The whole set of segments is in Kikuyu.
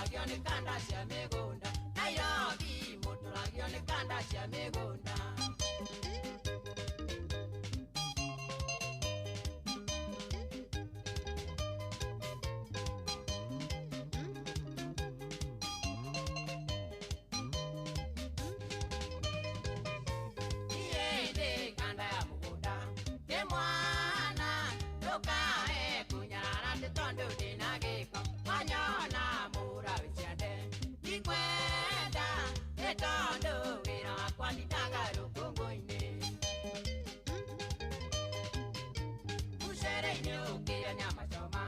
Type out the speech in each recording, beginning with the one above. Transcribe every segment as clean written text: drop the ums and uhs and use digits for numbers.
Mũtũragio nĩ kanda cia mĩgũnda. Nairobi mũtũragio nĩ kanda cia mĩgũnda. Niĩ ndĩ kanda ya mũgũnda. Ndĩ mwana ndũkae kũnyarara atĩ tondũ ndĩna gĩko. Wanyona mũra wĩ ciande ndikwenda nĩ tondũ wĩra wakwa ndindaga rũkũngũ-inĩ. Mũcere-inĩ ũkĩrĩa nyama choma.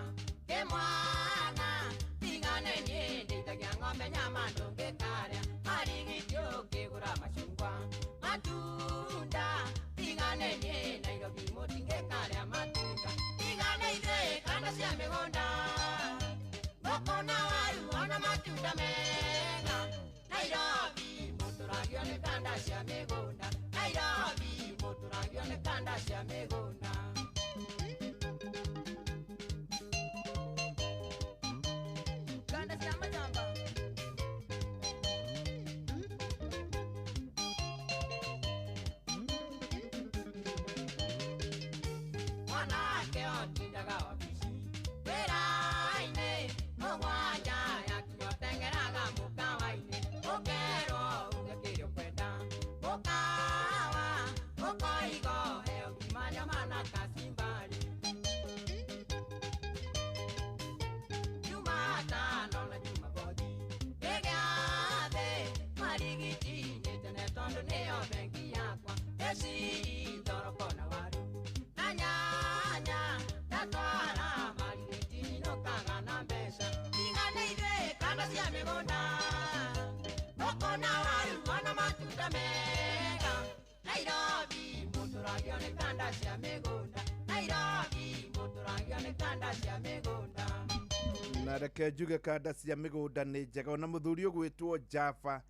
Ndĩ mwana tigane niĩ ndĩithagia ng'ombe nyama ndũngĩkarĩa. Marigiti ũkĩgũra macungwa matunda tigane niĩ Nairobi mũtingĩkarĩa matunda. Tigane ithuĩ kanda cia mĩgũnda. Ngũkũ na waru ona matunda mega. Nairobi mũtũragio nĩ kanda cia mĩgũnda. Nairobi mũtũragio nĩ kanda cia mĩgũnda. Kanda cia majamba. Mwanake otindaga wabici wĩra-inĩ mũgwanja yakinya ũteng'eraga mũkawa-inĩ ũkerwo uge kĩrĩa ũkwenda mũkawa ũkoiga ũheo ngima nyama na kacimbari. Jumatano na Jumamothi nĩ gĩathĩ marigiti-inĩ tene tondũ nĩyo bengi yakwa ĩciri thoroko na waru na nyanya ndatwara marigiti nyinũkaga na mbeca. Tigane ithuĩ kanda cia mĩgũnda. Ngũkũ na waru ona matunda mega. Nairobi mũtũragio nĩ kanda cia mĩgũnda. Nairobi mũtũragio nĩ kanda cia mĩgũnda. Na reke njuge kanda cia mĩgũnda nĩ njega. Ona mũthuri ũgwĩtwo Java,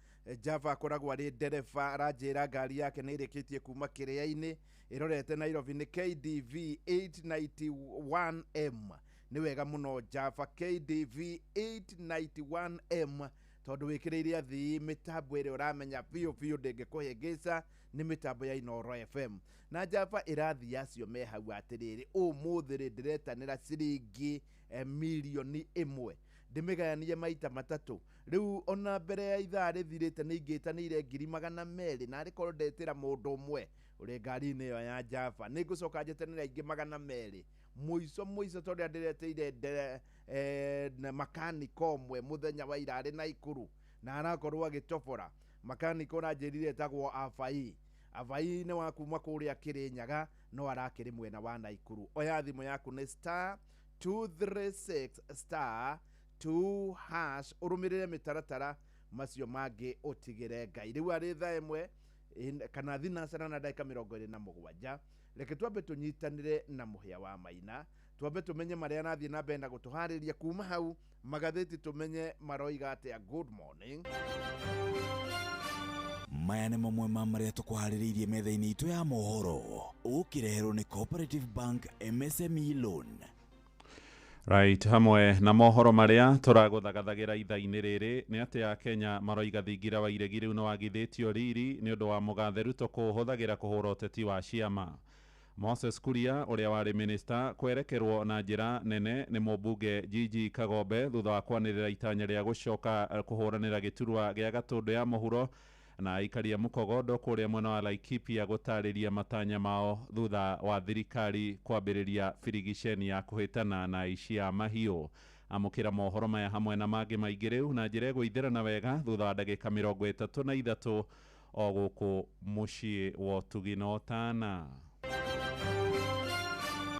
Java akoragwo arĩ ndereba, aranjĩra ngari yake nĩ ĩrĩkĩtie kuma kĩrĩa-inĩ ĩrorete Nairobi nĩ KDV 891M. Nĩ wega mũno Java KDV 891M tondũ wĩkĩrĩire athii mĩtambo ĩrĩa ũramenya biũ biũ ndĩngĩkũhĩngĩca nĩ mĩtambo ya Inooro FM. Na Java ĩrathiĩ acio me hau atĩrĩrĩ, ũmũthĩ rĩ ndĩretanĩra ciringi mirioni 1 ndĩmĩgayanie maita matatũ. Rĩu ona mbere ya ithaa rĩthirĩte nĩ ingĩtanĩire 200,000 na arĩkorwo ndetĩra mũndũ ũmwe ũrĩ ngari-inĩ ĩyo ya Java nĩ ngũcoka njetanĩre ingĩ 200 mũico mũico tondũ ndĩretĩire na makanika ũmwe mũthenya wa ira arĩ Naikuru na arakorwo agĩtobora. Makanika ũranjĩrire etagwo Abai. Abai nĩ wa kuma kũrĩa Kĩrĩnyaga no arakĩrĩ mwena wa Naikuru. Oya thimũ yaku nĩ star 236 star 2 hash ũrũmĩrĩre mĩtaratara macio mangĩ ũtigĩre Ngai. Rĩu arĩ thaa 1 kana thinacara na ndagĩka 27. Reke twambe tũnyitanĩre na mũhĩa wa Maina, twambe tũmenye marĩa arathiĩ na mbere na gũtũharĩria kuma hau magathĩti tũmenye maroiga atĩa. Good morning. Maya nĩ mamwe ma marĩa tũkũharĩrĩirie metha-inĩ itũ ya mohoro ũkĩreherwo nĩ Cooperative Bank MSME Loan. Right, hamwe na mohoro marĩa tũragũthagathagĩra ithaa-inĩ rĩrĩ nĩ atĩ Akenya maroiga thingira wa iregi rĩu nĩ wagithĩtio riri nĩ ũndũ wa mũgathe Ruto kũũhũthagĩra kũhũra ũteti wa ciama. Moses Kuria ũrĩa warĩ minista kwerekerwo na njĩra nene nĩ mũmbunge Gigi Kagombe thutha wa kwanĩrĩra itanya rĩa gũcoka kũhũranĩra gĩturwa gĩa Gatũndũ ya mũhuro na aikari a Mukogondo kũrĩa mwena wa Laikipia gũtarĩria matanya mao thutha wa thirikari kwambĩrĩria birigiceni ya kũhĩtana na aici a mahiũ. Amũkĩra mohoro maya hamwe na mangĩ maingĩ rĩu na njĩra ĩgũithĩrana wega thutha wa ndagĩka 33 o gũkũ mũciĩ wa ũtugi na ũtana.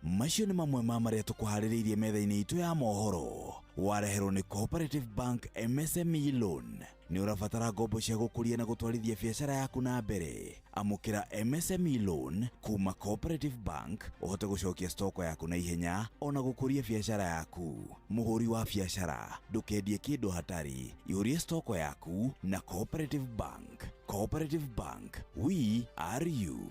Macio nĩ mamwe ma marĩa tũkũharĩrĩirie metha-inĩ itũ ya mohoro wareherwo nĩ Cooperative Bank MSME Loan. Nĩ ũrabatara ngombo cia gũkũria na gũtwarithia biacara yaku na mbere. Amũkĩra MSME Loan kuma Cooperative Bank ũhote gũcokia stoko yaku na ihenya ona gũkũria biacara yaku. Mũhũri wa biacara ndũkendie kĩndũ hatarĩ, ihũrie stoko yaku na Cooperative Bank. Cooperative Bank, we are you.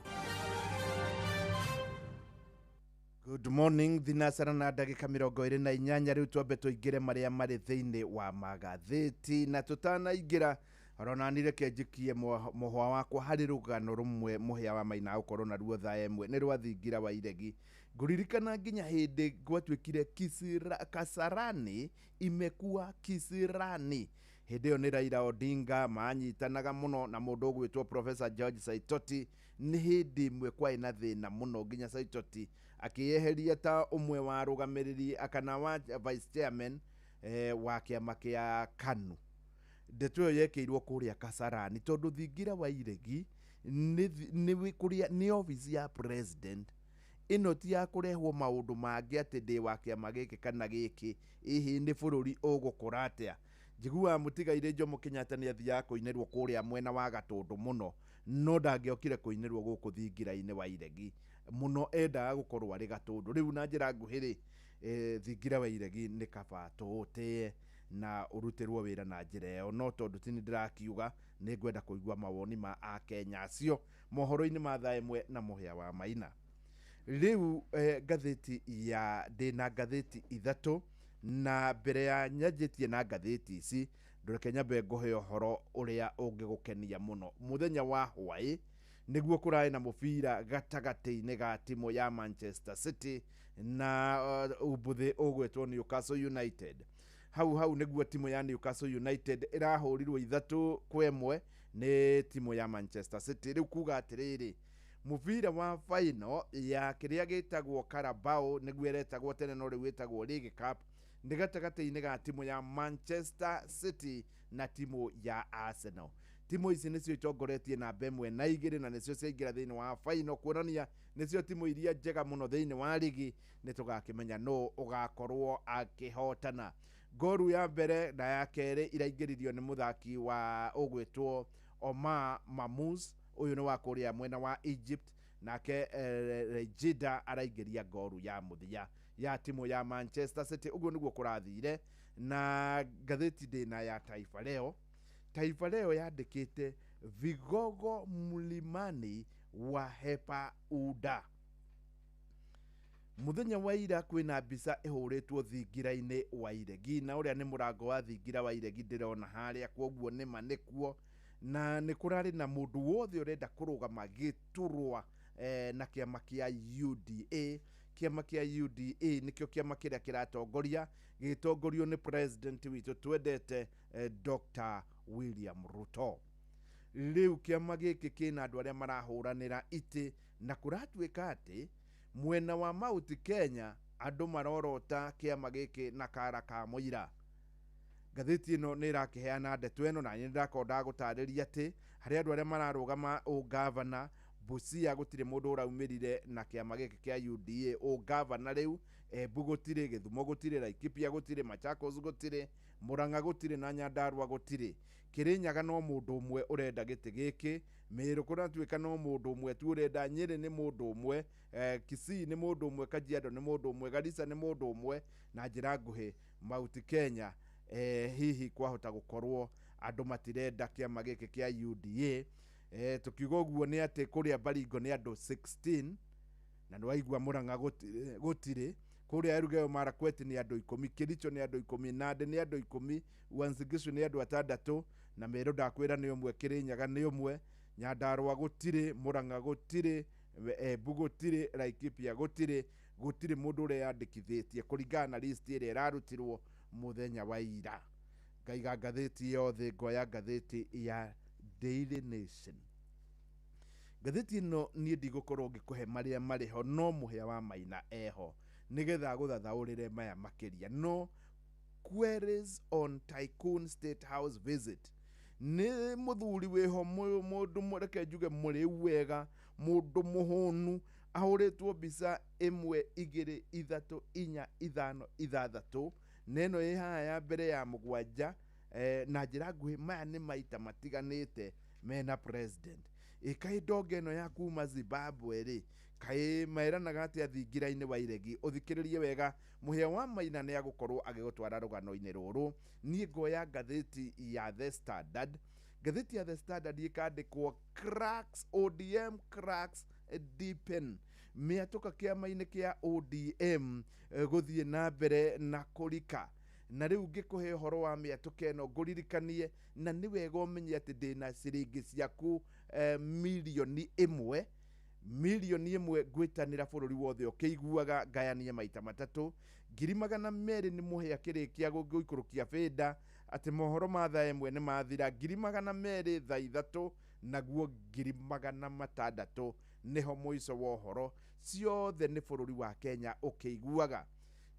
Good morning, thinacara na ndagĩka 28. Rĩu twambe tũingĩre marĩa marĩ thĩinĩ wa magathĩti, na tũtanaingĩra oronani reke njikie mũhwa wakwa harĩ rũgano rũmwe mũhĩa wa Maina ũkorwo naruo thaa ĩmwe nĩ rwa thingira wa iregi. Ngũririkana nginya hĩndĩ gwatuĩkire Kasarani imekuwa kisirani. Hĩndĩ ĩyo nĩ Raila Odinga manyitanaga mũno na mũndũ ũgwĩtwo Professor George Saitoti. Nĩ hĩndĩ ĩmwe kwarĩ na thĩna mũno nginya Saitoti akĩyeheria ta ũmwe wa arũgamĩrĩri kana wa vice chairman wa kĩama kĩa KANU. Ndeto ĩyo yekĩirwo kũrĩa Kasarani tondũ thingira wa iregi nĩ kũrĩa nĩ office ya president. Ĩno ti ya kũrehwo maũndũ mangĩ atĩ ndĩ wa kĩama gĩkĩ kana gĩkĩ, ĩhĩ nĩ bũrũri ũgũkũra atĩa. Njiguaga mũtigairĩ Jomo Kenyatta nĩ athiaga kũinĩrwo kũrĩa mwena wa Gatũndũ mũno, no ndangĩokire kũinĩrwo gũkũ thingira-inĩ wa iregi mũno, endaga gũkorwo arĩ Gatũndũ. Rĩu na njĩra nguhĩ rĩ, thingira wa iregi nĩ kaba tũũtĩe na ũrutĩrwo wĩra na njĩra ĩyo, no tondũ ti nĩ ndĩrakiuga nĩ ngwenda kũigua mawoni ma akenya acio mohoro-inĩ ma thaa ĩmwe na mũhĩa wa Maina. Rĩu ngathĩti ya ndĩna ngathĩti ithatũ, na mbere ya nyanjĩtie na ngathĩti ici ndũreke nyambe ngũhe ũhoro ũrĩa ũngĩgũkenia mũno. Mũthenya wa hwaĩ nĩguo kũrarĩ na mũbira gatagatĩ-inĩ ga timu ya Manchester City na umbuthĩ ũgwĩtwo Newcastle United. Hau hau nĩguo timu ya Newcastle United ĩrahũrirwo 3-1 nĩ timu ya Manchester City. Rĩu kuga atĩrĩrĩ, mũbira wa final ya kĩrĩa gĩtagwo Carabao nĩguo ĩretagwo tene no rĩu ĩtagwo League Cup nĩ gatagatĩ-inĩ ga timu ya Manchester City na timu ya Arsenal. Timu ici nĩcio itongoretie namba 1 na 2 na nĩcio ciaingĩra thĩinĩ wa final, kuonania nĩcio timu iria njega mũno thĩinĩ wa ligi. Nĩ tũgakĩmenya nũ ũgakorwo akĩhotana. Ngoru ya mbere na ya kerĩ iraingĩririo nĩ mũthaki wa ũgwĩtwo Omar Mamus, ũyũ nĩ wa kũrĩa mwena wa Egypt, nake Rejida araingĩria ngoru ya mũthia ya timu ya Manchester City. Ũguo nĩguo kũrathire. Na ngathĩti ndĩna ya Taifa Leo. Taifa Leo yandĩkĩte vigogo mlimani wa hepa UDA. Mũthenya wa ira kwĩna mbica ĩhũrĩtwo thingira-inĩ wa iregi, na ũrĩa nĩ mũrango wa thingira wa iregi ndĩrona harĩa, kwoguo nĩma nĩkuo. Na nĩ kũrarĩ na mũndũ wothe ũrenda kũrũgama gĩturwa na kĩama kĩa UDA. Kĩama kĩa UDA nĩkĩo kĩama kĩrĩa kĩratongoria, gĩgĩtongorio nĩ president witũ twendete Dr. William Ruto. Rĩu kĩama gĩkĩ kĩna andũ arĩa marahũranĩra itĩ, na kũratuĩka atĩ mwena wa Mount Kenya andũ marorota kĩama gĩkĩ na kara ka mũira. Ngathĩti ĩno nĩ ĩrakĩheana ndeto ĩno, na nĩ ndĩrakorwo ndagũtarĩria atĩ harĩ andũ arĩa mararũgama ũgavana Busia gũtirĩ mũndũ ũraumĩrire na kĩama gĩkĩ kĩa UDA ũgavana rĩu, Embu gũtirĩ, Gĩthumo gũtirĩ, Laikipia gũtirĩ, Machakos gũtirĩ, Murang'a gũtirĩ na Nyandarua gũtirĩ. Kĩrĩnyaga no mũndũ ũmwe ũrenda gĩtĩ gĩkĩ, Meru kũratuĩka no mũndũ ũmwe tu ũrenda, Nyĩrĩ nĩ mũndũ ũmwe, Kisii nĩ mũndũ ũmwe, Kajiado nĩ mũndũ ũmwe, Garissa nĩ mũndũ ũmwe, na njĩra nguhĩ Mount Kenya hihi kwahota gũkorwo andũ matirenda kĩama gĩkĩ kĩa UDA. Tukiuga ũguo nĩ atĩ kũrĩa Baringo nĩ andũ 16, na nĩ waigua Murang'a gũtirĩ, kũrĩa Elgeyo Marakwet nĩ andũ 10, Kericho nĩ andũ 10, Nandi nĩ andũ 10, Uasin Gishu nĩ andũ 6, na Meru ndakwĩra nĩ ũmwe, Kĩrĩnyaga nĩ ũmwe, Nyandarua gũtirĩ, Murang'a gũtirĩ, Embu gũtirĩ, Laikipia gũtirĩ, gũtirĩ mũndũ ũreyandĩkithĩtie kũringana na list ĩrĩa ĩrarutirwo mũthenya wa ira. Ngaiga ngathĩti yothe, ngoya ngathĩti ya Daily Nation. Ngathĩti ĩno niĩ ndigũkorwo ngĩkũhe marĩa marĩ ho, no mũhĩa wa Maina eho nĩgetha agũthathaũrĩre maya makĩria. No queries on Tycoon State House visit, nĩ mũthuri wĩho mũndũ reke njuge mũrĩu wega, mũndũ mũhũnu, ahũrĩtwo mbica 1 2 3 4 5 6, na ĩno ĩ haha ya mbere ya 7. Na njĩra nguhĩ maya nĩ maita matiganĩte mena president. Ĩkaĩ ndonge ĩno ya kuma Zimbabwe rĩ, kaĩ meranaga atĩa thingira-inĩ wa iregi? Ũthikĩrĩrie wega, mũhĩa wa Maina nĩ agũkorwo agĩgũtwara rũgano-inĩ rũrũ. Niĩ ngoya ngathĩti ya The Standard. Ngathĩti ya The Standard ĩkandĩkwo cracks, ODM cracks deepen. Mĩatũka kĩama-inĩ kĩa ODM gũthiĩ na mbere na kũrika. Na rĩu ngĩkũhe ũhoro wa mĩatũka ĩno ngũririkanie, na nĩ wega ũmenye atĩ ndĩna ciringi ciaku 1,000,000, 1,000,000 ngwĩtanĩra bũrũri wothe ũkĩiguaga, ngayanie maita matatũ. 200,000 nĩ mũhĩa kĩrĩkia gũikũrũkia bĩnda atĩ mohoro ma thaa 1 nĩ mathira, 200,000 thaa 3, naguo 600,000 nĩho mũico wa ũhoro. Ciothe nĩ bũrũri wa Kenya ũkĩiguaga.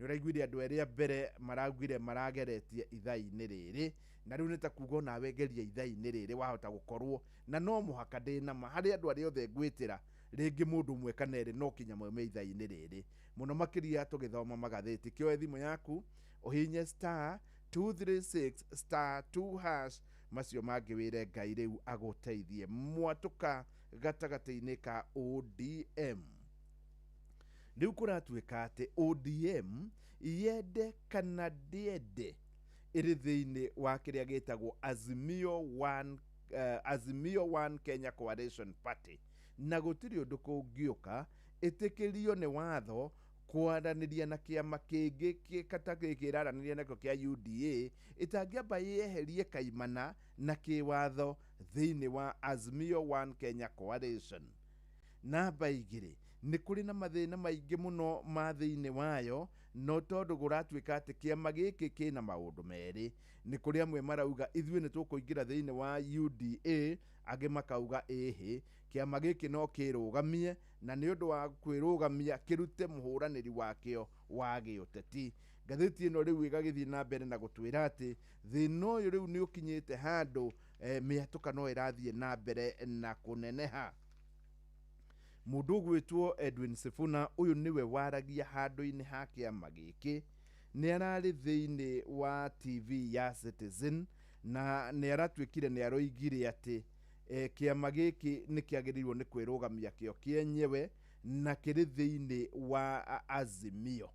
Nĩ ũraiguire andũ erĩ a mbere maraugire marageretie ithaa-inĩ rĩrĩ, na rĩu nĩ ta kuga onawe geria ithaa-inĩ rĩrĩ wahota gũkorwo, na no mũhaka ndĩnama harĩ andũ arĩa othe ngwĩtĩra rĩngĩ mũndũ ũmwe kana erĩ no kinya maume ithaa-inĩ rĩrĩ, mũno makĩria tũgĩthoma magathĩti. Kĩoe thimũ yaku ũhinye star 236 star 2 hash, macio mangĩ wĩre Ngai rĩu agũteithie. Mwatũka gatagatĩ-inĩ ka ODM. Rĩu kũratuĩka atĩ ODM yende kana ndĩende ĩrĩ thĩinĩ wa kĩrĩa gĩtagwo Azimio One Kenya Coalition Party, na gũtirĩ ũndũ kũngĩũka ĩtĩkĩrio nĩ watho kwaranĩria na kĩama kĩngĩ kĩkata gĩkĩ ĩraranĩria nakĩo kĩa UDA ĩtangĩamba yeherie kaimana na kĩwatho thĩinĩ wa Azimio One Kenya Coalition. Namba 2, nĩ kũrĩ na mathĩna maingĩ mũno ma thĩinĩ wayo, no tondũ kũratuĩka atĩ kĩama gĩkĩ kĩna maũndũ merĩ. Nĩ kũrĩ amwe marauga ithuĩ nĩ tũkũingĩra thĩinĩ wa UDA, angĩ makauga ĩhĩ kĩama gĩkĩ no kĩrũgamie, na nĩ ũndũ wa kwĩrũgamia kĩrute mũhũranĩri wakĩo wa gĩũteti. Ngathĩti ĩno rĩu ĩgagĩthiĩ na mbere na gũtwĩra atĩ thĩna ũyũ rĩu nĩ ũkinyĩte handũ mĩatũka no ĩrathiĩ na mbere na kũneneha. Mũndũ ũgwĩtwo Edwin Sifuna, ũyũ nĩwe waragia handũ-inĩ ha kĩama gĩkĩ, nĩ ararĩ thĩinĩ wa TV ya Citizen, na nĩ aratuĩkire nĩ aroigire atĩ kĩama gĩkĩ nĩ kĩagĩrĩirwo nĩ kwĩrũgamia kĩo kĩenyewe na kĩrĩ thĩinĩ wa Azimio.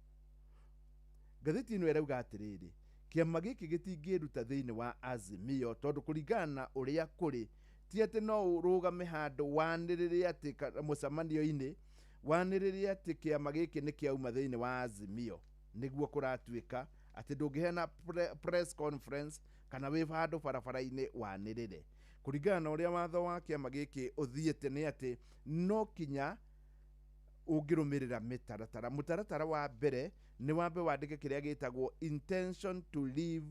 Ngathĩti ĩno ĩrauga atĩrĩrĩ, kĩama gĩkĩ gĩtingĩruta thĩinĩ wa Azimio tondũ kũringana na ũrĩa kũrĩ ti atĩ no ũrũgame handũ wanĩrĩre atĩ mũcemanio-inĩ wanĩrĩre atĩ kĩama gĩkĩ nĩ kĩauma thĩinĩ wa Azimio. Nĩguo kũratuĩka atĩ ndũngĩheana press conference kana wĩ handũ barabara-inĩ wanĩrĩre. Kũringana na ũrĩa watho wa kĩama gĩkĩ ũthiĩte nĩ atĩ no kinya ũngĩrũmĩrĩra mĩtaratara. Mũtaratara wa mbere nĩ wambe wandĩke kĩrĩa gĩtagwo intention to leave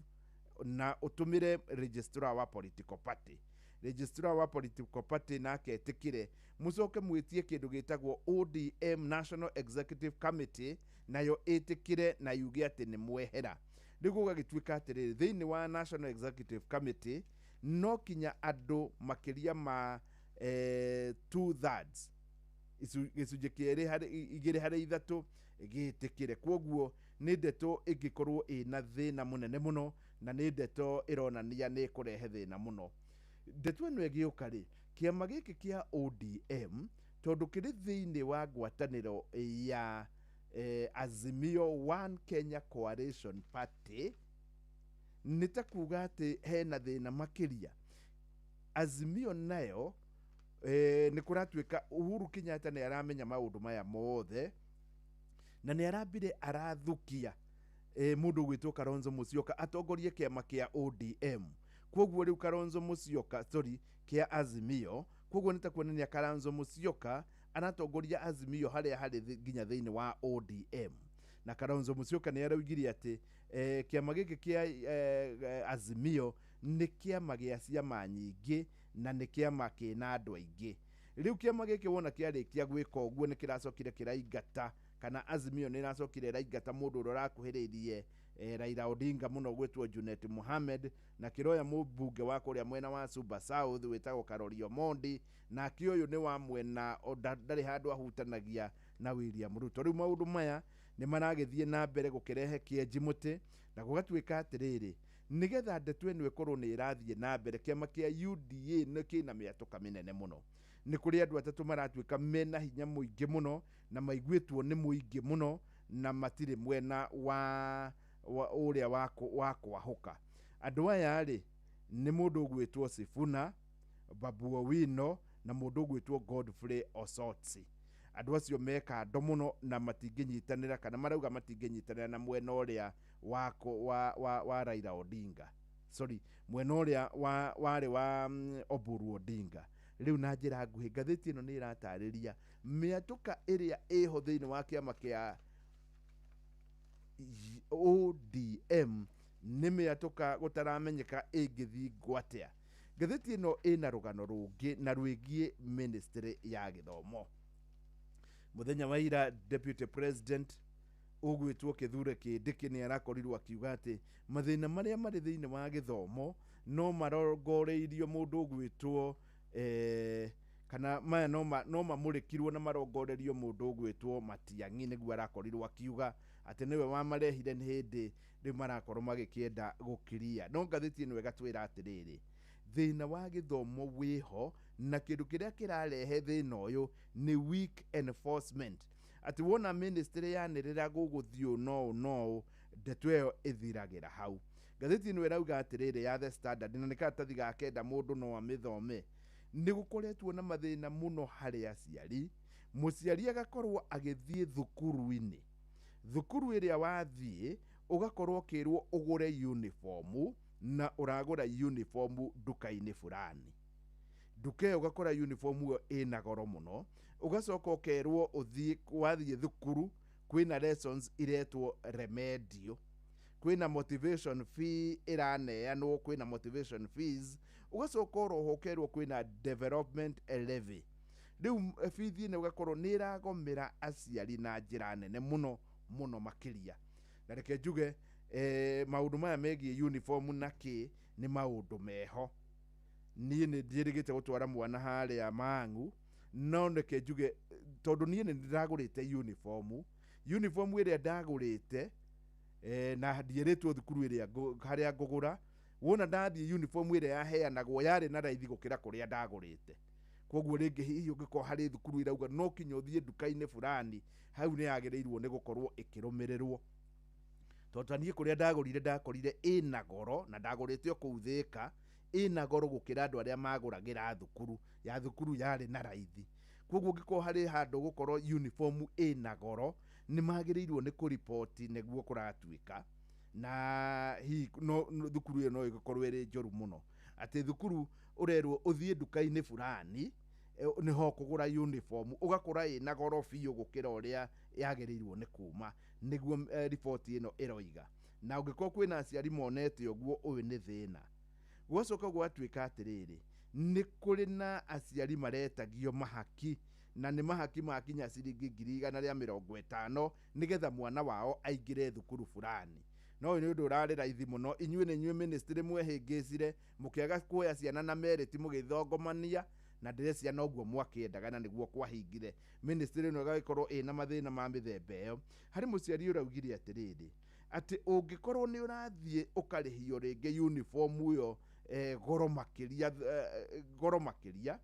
na ũtũmĩre registrar wa political party. Registrar wa political party nake etĩkĩre, mũcoke mwĩtie kĩndũ gĩtagwo ODM National Executive Committee, nayo ĩtĩkĩre na yuge atĩ nĩ mwehera. Rĩu gũgagĩtuĩka atĩrĩrĩ, thĩinĩ wa National Executive Committee no kinya andũ makĩria ma 2/3, gĩcunjĩ kĩerĩ harĩ 2 harĩ 3 gĩtĩkĩre. Kwoguo nĩ ndeto ĩngĩkorwo ĩna thĩna mũnene mũno, na nĩ ndeto ĩronania nĩ ĩkũrehe thĩna mũno. Ndeto ĩno ĩgĩũka rĩ, kĩama gĩkĩ kĩa ODM tondũ kĩrĩ thĩinĩ wa ngwatanĩro ya Azimio One Kenya Coalition Party, nĩ ta kuga atĩ hena thĩna makĩria. Azimio nayo nĩ kũratuĩka Uhuru Kenyatta nĩ aramenya maũndũ maya mothe, na nĩ arambire arathukia mũndũ ũgwĩtwo Kalonzo Musyoka atongorie kĩama kĩa ODM. Kwoguo rĩu Kalonzo Musyoka, sorry, kĩa Azimio, kwoguo nĩ ta kuonania Kalonzo Musyoka aratongoria Azimio harĩa harĩ nginya thĩinĩ wa ODM. Na Kalonzo Musyoka nĩ araugire atĩ kĩama gĩkĩ kĩa Azimio nĩ kĩama gĩa ciama nyingĩ na nĩ kĩama kĩna andũ aingĩ. Rĩu kĩama gĩkĩ wona kĩarĩkia gwĩka ũguo nĩ kĩracokire kĩraingata, kana Azimio nĩ ĩracokire ĩraingata mũndũ ũrĩa ũrakuhĩrĩirie Raila Odinga mũno gwĩtwo Junet Mohamed, na kĩroya mũmbunge wa kũrĩa mwena wa Suba South wĩtagwo Karori Omondi, nake ũyũ nĩ wa mwena ndarĩ handũ ahutanagia na William Ruto. Rĩu maũndũ maya nĩ maragĩthiĩ na mbere gũkĩrehe kĩenji mũtĩ, na gũgatuĩka atĩrĩrĩ, nĩgetha ndeto ĩno ĩkorwo nĩ ĩrathiĩ na mbere, kĩama kĩa UDA nĩ kĩna mĩatũka mĩnene mũno. Nĩ kũrĩ andũ atatũ maratuĩka mena hinya mũingĩ mũno na maiguĩtwo nĩ mũingĩ mũno na matirĩ mwena wa ũrĩa wa kwahũka. Andũ aya rĩ nĩ mũndũ ũgwĩtwo Sifuna, Babu Owino na mũndũ ũgwĩtwo Godfrey Osotsi. Andũ acio me kando mũno na matingĩnyitanĩra, kana marauga matingĩnyitanĩra na mwena ũrĩa wa Raila Odinga, sorry, mwena ũrĩa warĩ wa Oburu Odinga. Rĩu na njĩra nguhĩ, ngathĩti ĩno nĩ ĩratarĩria mĩatũka ĩrĩa ĩho thĩinĩ wa kĩama kĩa ODM nĩ mĩatũka gũtaramenyeka ĩngĩthingwo atĩa. Ngathĩti ĩno ĩna rũgano rũngĩ na rwĩgiĩ ministry ya gĩthomo. Mũthenya wa ira, Deputy President ũgwĩtwo Kithure Kindiki nĩ arakorirwo akiuga atĩ mathĩna marĩa marĩ thĩinĩ wa gĩthomo no marongoreirio mũndũ ũgwĩtwo kana maya no mamũrĩkirwo na marongorerio mũndũ ũgwĩtwo Matiang'i. Nĩguo arakorirwo akiuga atĩ nĩwe wamarehire, nĩ hĩndĩ rĩu marakorwo magĩkĩenda gũkiria. No ngathĩti ĩno ĩgatwĩra atĩrĩrĩ, thĩna wa gĩthomo wĩho na kĩndũ kĩrĩa kĩrarehe thĩna ũyũ nĩ weak enforcement, atĩ wona ministry yanĩrĩra gũgũthiĩ ũũ no ũũ no ũũ, ndeto ĩyo ĩthiragĩra hau. Ngathĩti ĩno ĩrauga atĩrĩrĩ, ya The Standard, na nĩ karatathi ga kenda, mũndũ no amĩthome, nĩ gũkoretwo na mathĩna mũno harĩ aciari. Mũciari agakorwo agĩthiĩ thukuru-inĩ, thukuru ĩrĩa wathiĩ ũgakorwo ũkĩrwo ũgũre uniform, na ũragũra uniform nduka-inĩ fulani. Nduka ĩyo ũgakora uniform ĩyo ĩna goro mũno. Ũgacoka ũkerwo ũthiĩ, wathiĩ thukuru kwĩna lessons iretwo remedial, kwĩna motivation fee ĩraneanwo, kwĩna motivation fees. Ũgacoka oroho ũkerwo kwĩna development levy. Rĩu bithi ĩno ũgakorwo nĩ ĩragomera aciari na njĩra nene mũno mũno makĩria. Na reke njuge, maũndũ maya megiĩ uniform na kĩ nĩ maũndũ meho. Niĩ nĩ njĩrĩgĩte gũtwara mwana harĩa Mang'u, no reke njuge, tondũ niĩ nĩ ndĩragũrĩte uniform. Uniform ĩrĩa ndagũrĩte, na ndierĩtwo thukuru ĩrĩa harĩa ngũgũra, wona ndathiĩ, uniform ĩrĩa yaheanagwo yarĩ na raithi gũkĩra kũrĩa ndagũrĩte. Koguo rĩngĩ hihi ũngĩkorwo harĩ thukuru irauga no kinya ũthiĩ nduka-inĩ fulani, hau nĩ yagĩrĩirwo nĩ gũkorwo ĩkĩrũmĩrĩrwo, tondũ ta niĩ kũrĩa ndagũrire, ndakorire ĩna goro, na ndagũrĩte o kũu Thĩka, ĩna goro gũkĩra andũ arĩa magũragĩra thukuru. Ya thukuru yarĩ na raithi. Koguo ũngĩkorwo harĩ handũ gũkorwo uniform ĩna goro, nĩ magĩrĩirwo nĩ kũriboti nĩguo kũratuĩka. Na hihi no thukuru ĩyo no ĩgĩkorwo ĩrĩ njũru mũno, atĩ thukuru ũrerwo ũthiĩ nduka-inĩ fulani nĩho kũgũra uniform, ũgakora ĩna goro biũ gũkĩra ũrĩa yagĩrĩirwo nĩ kuma, nĩguo riboti ĩno ĩroiga. Na ũngĩkorwo kwĩna aciari monete ũguo, ũyũ nĩ thĩna. Gwacoka gwatuĩka atĩrĩrĩ, nĩ kũrĩ na aciari maretagio mahaki, na nĩ mahaki makinya ciringi 150,000 nĩgetha mwana wao aingĩre thukuru fulani. No ũyũ nĩ ũndũ ũrarĩ raithi mũno. Inyuĩ nĩ inyuĩ ministry mwehĩngĩcire mũkĩaga kuoya ciana na merit, mũgĩthongomania, na ndĩreciria noguo mwakĩendaga na nĩguo kwahingire. Ministry ĩno ĩgagĩkorwo ĩna mathĩna ma mĩthemba ĩyo. Harĩ mũciari ũraugire atĩrĩrĩ, atĩ ũngĩkorwo nĩ ũrathiĩ ũkarĩhio rĩngĩ uniform ĩyo goro makĩria, goro makĩria,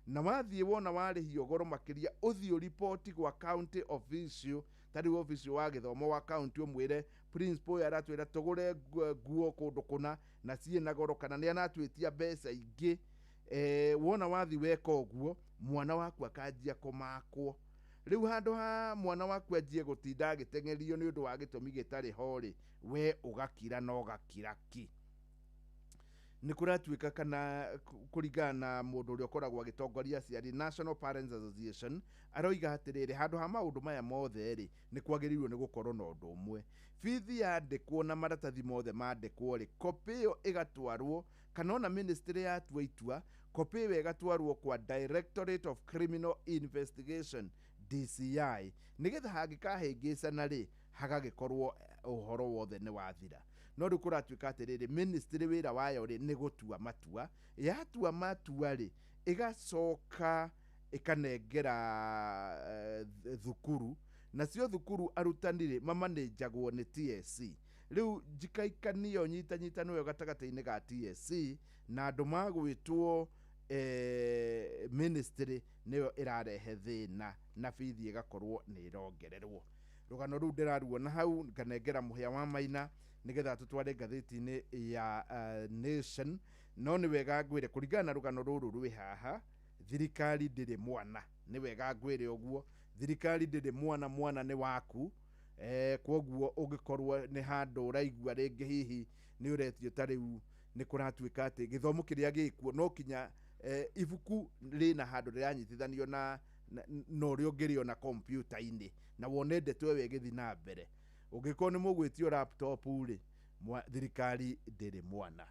na wathiĩ wona warĩhio goro makĩria, ũthiĩ ũriboti gwa county official, ta rĩu official wa gĩthomo wa county, ũmwĩre principal ũyũ aratwĩra tũgũre nguo kũndũ kũna na ciĩna goro, kana nĩ aratwĩtia mbeca ingĩ. Wona wathi weka ũguo, mwana waku akanjia kũmakwo. Rĩu handũ ha mwana waku anjie gũtinda agĩteng'erio nĩ ũndũ wa gĩtũmi gĩtarĩ ho rĩ, we ũgakira na ũgakira ki. Nĩ kũratuĩka kana kũringana na mũndũ ũrĩa ũkoragwo agĩtongoria aciari, National Parents Association, aroiga atĩrĩrĩ, handũ ha maũndũ maya mothe rĩ, nĩ kwagĩrĩirwo nĩ gũkorwo na ũndũ ũmwe. Bithi yandĩkwo na maratathi mothe mandĩkwo rĩ, kopi ĩyo ĩgatwarwo, kana ona ministry yatua itua, kopi ĩyo ĩgatwarwo kwa Directorate of Criminal Investigation, DCI, nĩgetha hangĩkahĩngĩcana rĩ, hagagĩkorwo ũhoro wothe nĩ wathira. No rĩu kũratuĩka atĩrĩrĩ, ministry wĩra wayo rĩ nĩ gũtua matua. Yatua matua rĩ, ĩgacoka ĩkanengera thukuru, nacio thukuru arutani rĩ mamanĩnjagwo nĩ TSC. Rĩu njikaikanio nyitanyitano ĩyo gatagatĩ-inĩ ga TSC na andũ magwĩtwo ministry nĩyo ĩrarehe thĩna, na bithi ĩgakorwo nĩ ĩrongererwo. Rũgano rũu ndĩraruona hau, nganengera Mũhĩa wa Maina nĩgetha tũtware ngathĩti-inĩ ya Nation. No nĩ wega ngwĩre, kũringana na rũgano rũrũ rwĩ haha, thirikari ndĩrĩ mwana. Nĩ wega ngwĩre ũguo, Thirikari ndĩrĩ mwana, mwana nĩ waku. Kwoguo ũngĩkorwo nĩ handũ ũraigua rĩngĩ hihi nĩ ũretio, ta rĩu nĩ kũratuĩka atĩ gĩthomo kĩrĩa gĩkuo no kinya ibuku rĩna handũ rĩranyitithanio na ũrĩa ũngĩrĩona kompiuta-inĩ na wone ndeto ĩyo ĩgĩthiĩ na mbere. Ũngĩkorwo nĩ mũgwĩtio laptop rĩ, thirikari ndĩrĩ mwana.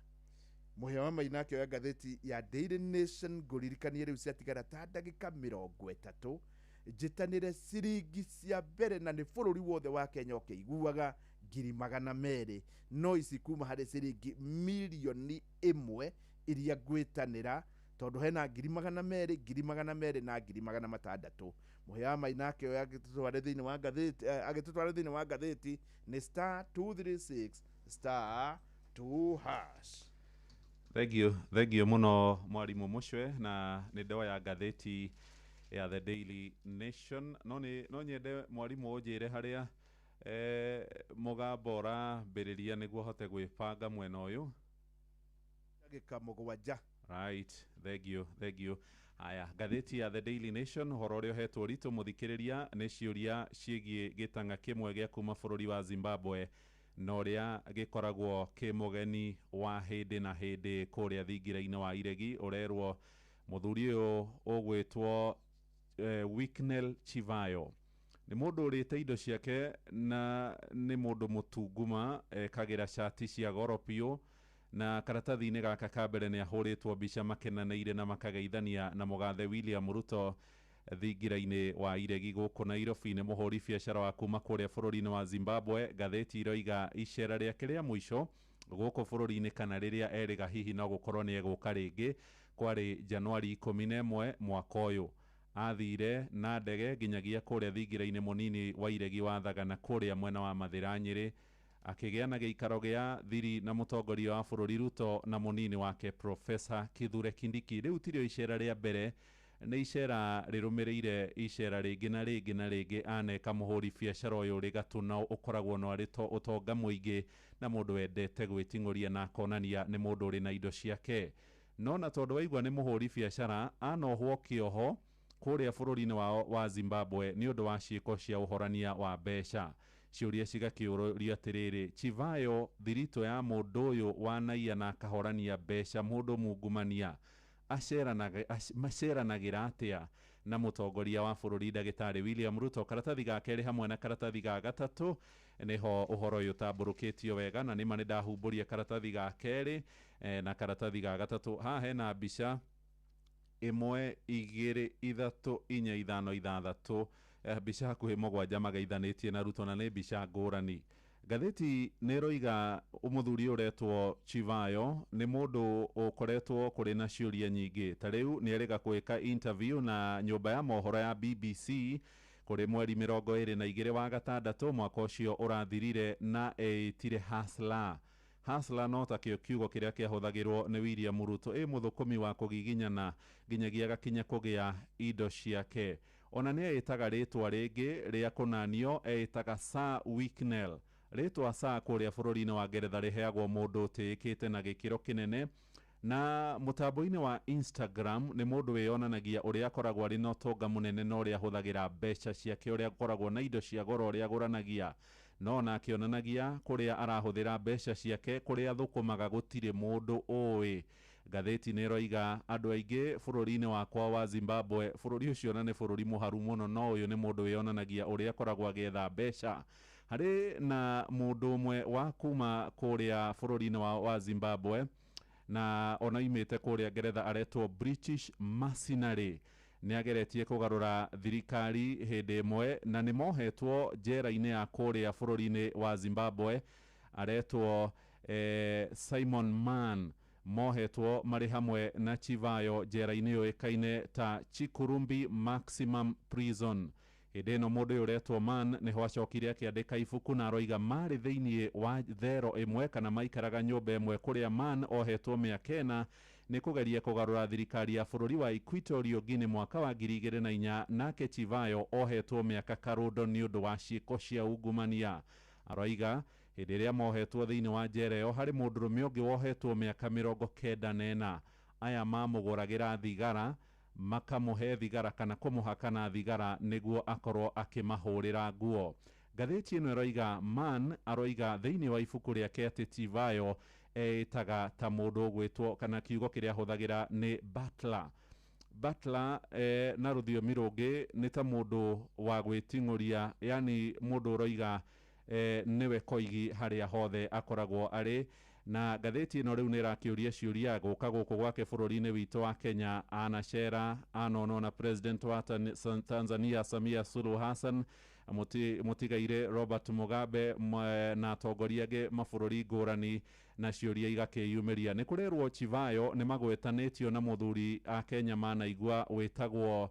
Mũhĩa wa Maina akĩoya ngathĩti ya Daily Nation. Ngũririkanie rĩu ciatigara ta ndagĩka 30 njĩtanĩre ciringi cia mbere, na nĩ bũrũri wothe wa Kenya ũkĩiguaga 200,000, no ici kuma harĩ ciringi 1,000,000 iria ngwĩtanĩra, tondũ hena 200,000, 200,000 na 600,000. Mũhĩa wa Maina akĩoya agĩtũtware thĩinĩ wa ngathĩti, agĩtũtware thĩinĩ wa ngathĩti nĩ *236*2#. Thank you, thank you muno mwarimũ Mũcwe, na nĩ ndoya ngathĩti ya The Daily Nation. No nĩ no nyende mwarimũ ũnjĩre harĩa mũgambo ũrambĩrĩria nĩguo hote gwĩbanga mwena ũyũ. Ndagĩka 7. Right, thank you, thank you. Haya, ngathĩti ya The Daily Nation, ũhoro ũrĩa ũhetwo ũritũ mũthikĩrĩria nĩ ciũria ciĩgiĩ gĩtang'a kĩmwe gĩa kuma bũrũri wa Zimbabwe na ũrĩa gĩkoragwo kĩ mũgeni wa hĩndĩ na hĩndĩ kũrĩa thingira-inĩ wa iregi. Ũrerwo mũthuri ũyũ ũgwĩtwo Wicknell Chivayo nĩ mũndũ ũrĩte indo ciake na nĩ mũndũ mũtunguma, ekagĩra cati cia goro biũ, na karatathi-inĩ gaka ka mbere nĩ ahũrĩtwo mbica makenanĩire na makageithania na mũgathe William Ruto thingira-inĩ wa iregi gũkũ Nairobi. Nĩ mũhũri biacara wa kuma kũrĩa bũrũri-inĩ wa Zimbabwe. Ngathĩti iroiga icera rĩake rĩa mũico gũkũ bũrũri-inĩ, kana rĩrĩa erĩga hihi no gũkorwo nĩ egũka rĩngĩ, kwarĩ Januari 11 mwaka ũyũ. Athire na ndege nginyagia kũrĩa thingira-inĩ mũnini wa iregi wa Thagana kũrĩa mwena wa Mathĩra Nyĩrĩ, akĩgĩa na gĩikaro gĩa thiri na mũtongoria wa bũrũri Ruto na mũnini wake Profesa Kithure Kindiki. Rĩu tirio icera rĩa mbere, nĩ icera rĩrũmĩrĩire icera rĩngĩ na rĩngĩ na rĩngĩ aneka mũhũri biacara ũyũ ũrĩ gatũ na ũkoragwo na arĩ ũtonga mũingĩ na mũndũ wendete gwĩting'ũria na akonania nĩ mũndũ ũrĩ na indo ciake. No na tondũ waigua nĩ mũhũri biacara, anohwo kĩoho kũrĩa bũrũri-inĩ wao wa Zimbabwe nĩ ũndũ wa ciĩko cia ũhorania wa mbeca. Ciũria cigakĩũrio atĩrĩrĩ, Chivayo thiritũ ya mũndũ ũyũ wanaiya na akahorania mbeca, mũndũ mungumania, maceranagĩra atĩa na mũtongoria wa bũrũri ndagĩtarĩ William Ruto? Karatathi ga kerĩ hamwe na karatathi ga gatatũ nĩho ũhoro ũyũ ũtambũrũkĩtio wega, na nĩma nĩ ndahumbũria karatathi ga kerĩ na karatathi ga gatatũ. Haha hena mbica 1, 2, 3, 4, 5, 6, mbica hakuhĩ 7 magaithanĩtie na Ruto, na nĩ mbica ngũrani. Ngathĩti nĩ ĩroiga mũthuri ũretwo Chivayo nĩ mũndũ ũkoretwo kũrĩ na ciũria nyingĩ. Ta rĩu nĩ erĩga gwĩka interview na nyũmba ya mohoro ya BBC kũrĩ mweri 22 wa gatandatũ mwaka ũcio ũrathirire, na eĩtire Hustler. Hustler no takĩo kiugo kĩrĩa kĩahũthagĩrwo nĩ William Ruto, ĩ mũthũkũmi wa kũgiginyana nginyagia agakinya kũgĩa indo ciake. Ona nĩ eĩtaga rĩtwa rĩngĩ rĩa kũnanio, eĩtaga Sir Wicknell. Rĩtwa Sir kũrĩa bũrũri-inĩ wa Ngeretha rĩheagwo mũndũ ũtĩĩkĩte na gĩkĩro kĩnene, na mũtambo-inĩ wa Instagram nĩ mũndũ wĩyonanagia ũrĩa akoragwo arĩ na ũtonga mũnene na ũrĩa ahũthagĩra mbeca ciake, ũrĩa akoragwo na indo cia goro, ũrĩa agũranagia, no ona akĩonanagia kũrĩa arahũthĩra mbeca ciake, kũrĩa athũkũmaga gũtirĩ mũndũ ũĩ. Ngathĩti nĩ ĩroiga andũ aingĩ bũrũri-inĩ wakwa wa Zimbabwe, bũrũri ũcio na nĩ bũrũri mũharu mũno, no ũyũ nĩ mũndũ wĩyonanagia ũrĩa akoragwo agĩetha mbeca. Harĩ na mũndũ ũmwe wa kuma kũrĩa bũrũri-inĩ wa Zimbabwe na ona oimĩte kũrĩa Ngeretha, aretwo British Mercenary. Nĩ ageretie kũgarũra thirikari hĩndĩ ĩmwe na nĩ mohetwo njera-inĩ ya kũrĩa bũrũri-inĩ wa Zimbabwe, aretwo Simon Mann. Mohetwo marĩ hamwe na Chivayo njera-inĩ yũĩkaine ta Chikurumbi Maximum Prison. Hĩndĩ ĩno mũndũ ũyũ ũretwo Mann nĩho acokire akĩandĩka ibuku, na aroiga marĩ thĩinĩ wa thero ĩmwe kana maikaraga nyũmba ĩmwe kũrĩa Mann ohetwo mĩaka 4 nĩ kũgeria kũgarũra thirikari ya bũrũri wa Equatorial Guinea mwaka wa 2004, nake Chivayo ohetwo mĩaka karũndo nĩ ũndũ wa ciĩko cia ungumania. Aroiga hĩndĩ ĩrĩa mohetwo thĩinĩ wa njera ĩyo harĩ mũndũrũme ũngĩ wohetwo mĩaka 94, aya mamũgũragĩra thigara makamũhe thigara kana kũmũhaka na thigara nĩguo akorwo akĩmahũrĩra nguo. Ngathĩti ĩno ĩroiga Man aroiga thĩinĩ wa ibuku rĩake atĩ Chivayo eĩtaga ta mũndũ ũgwĩtwo kana kiugo kĩrĩa ahũthagĩra nĩ butler. Butler na rũthiomi rũngĩ nĩ ta mũndũ wa gwĩting'ũria, yani mũndũ ũroiga nĩwe koigi harĩa hothe akoragwo arĩ. Na ngathĩti ĩno rĩu nĩ ĩrakĩũria ciũria gũka gũkũ gwake bũrũri-inĩ witũ wa Kenya anacera anonwo na president wa Tanzania Samia Suluhu Hassan, mũtigaire Robert Mugabe na atongoria angĩ mabũrũri ngũrani, na ciũria igakĩyumĩria. Nĩ kũrerwo Chivayo nĩ magwetanĩtio na mũthuri a Kenya manaigua wĩtagwo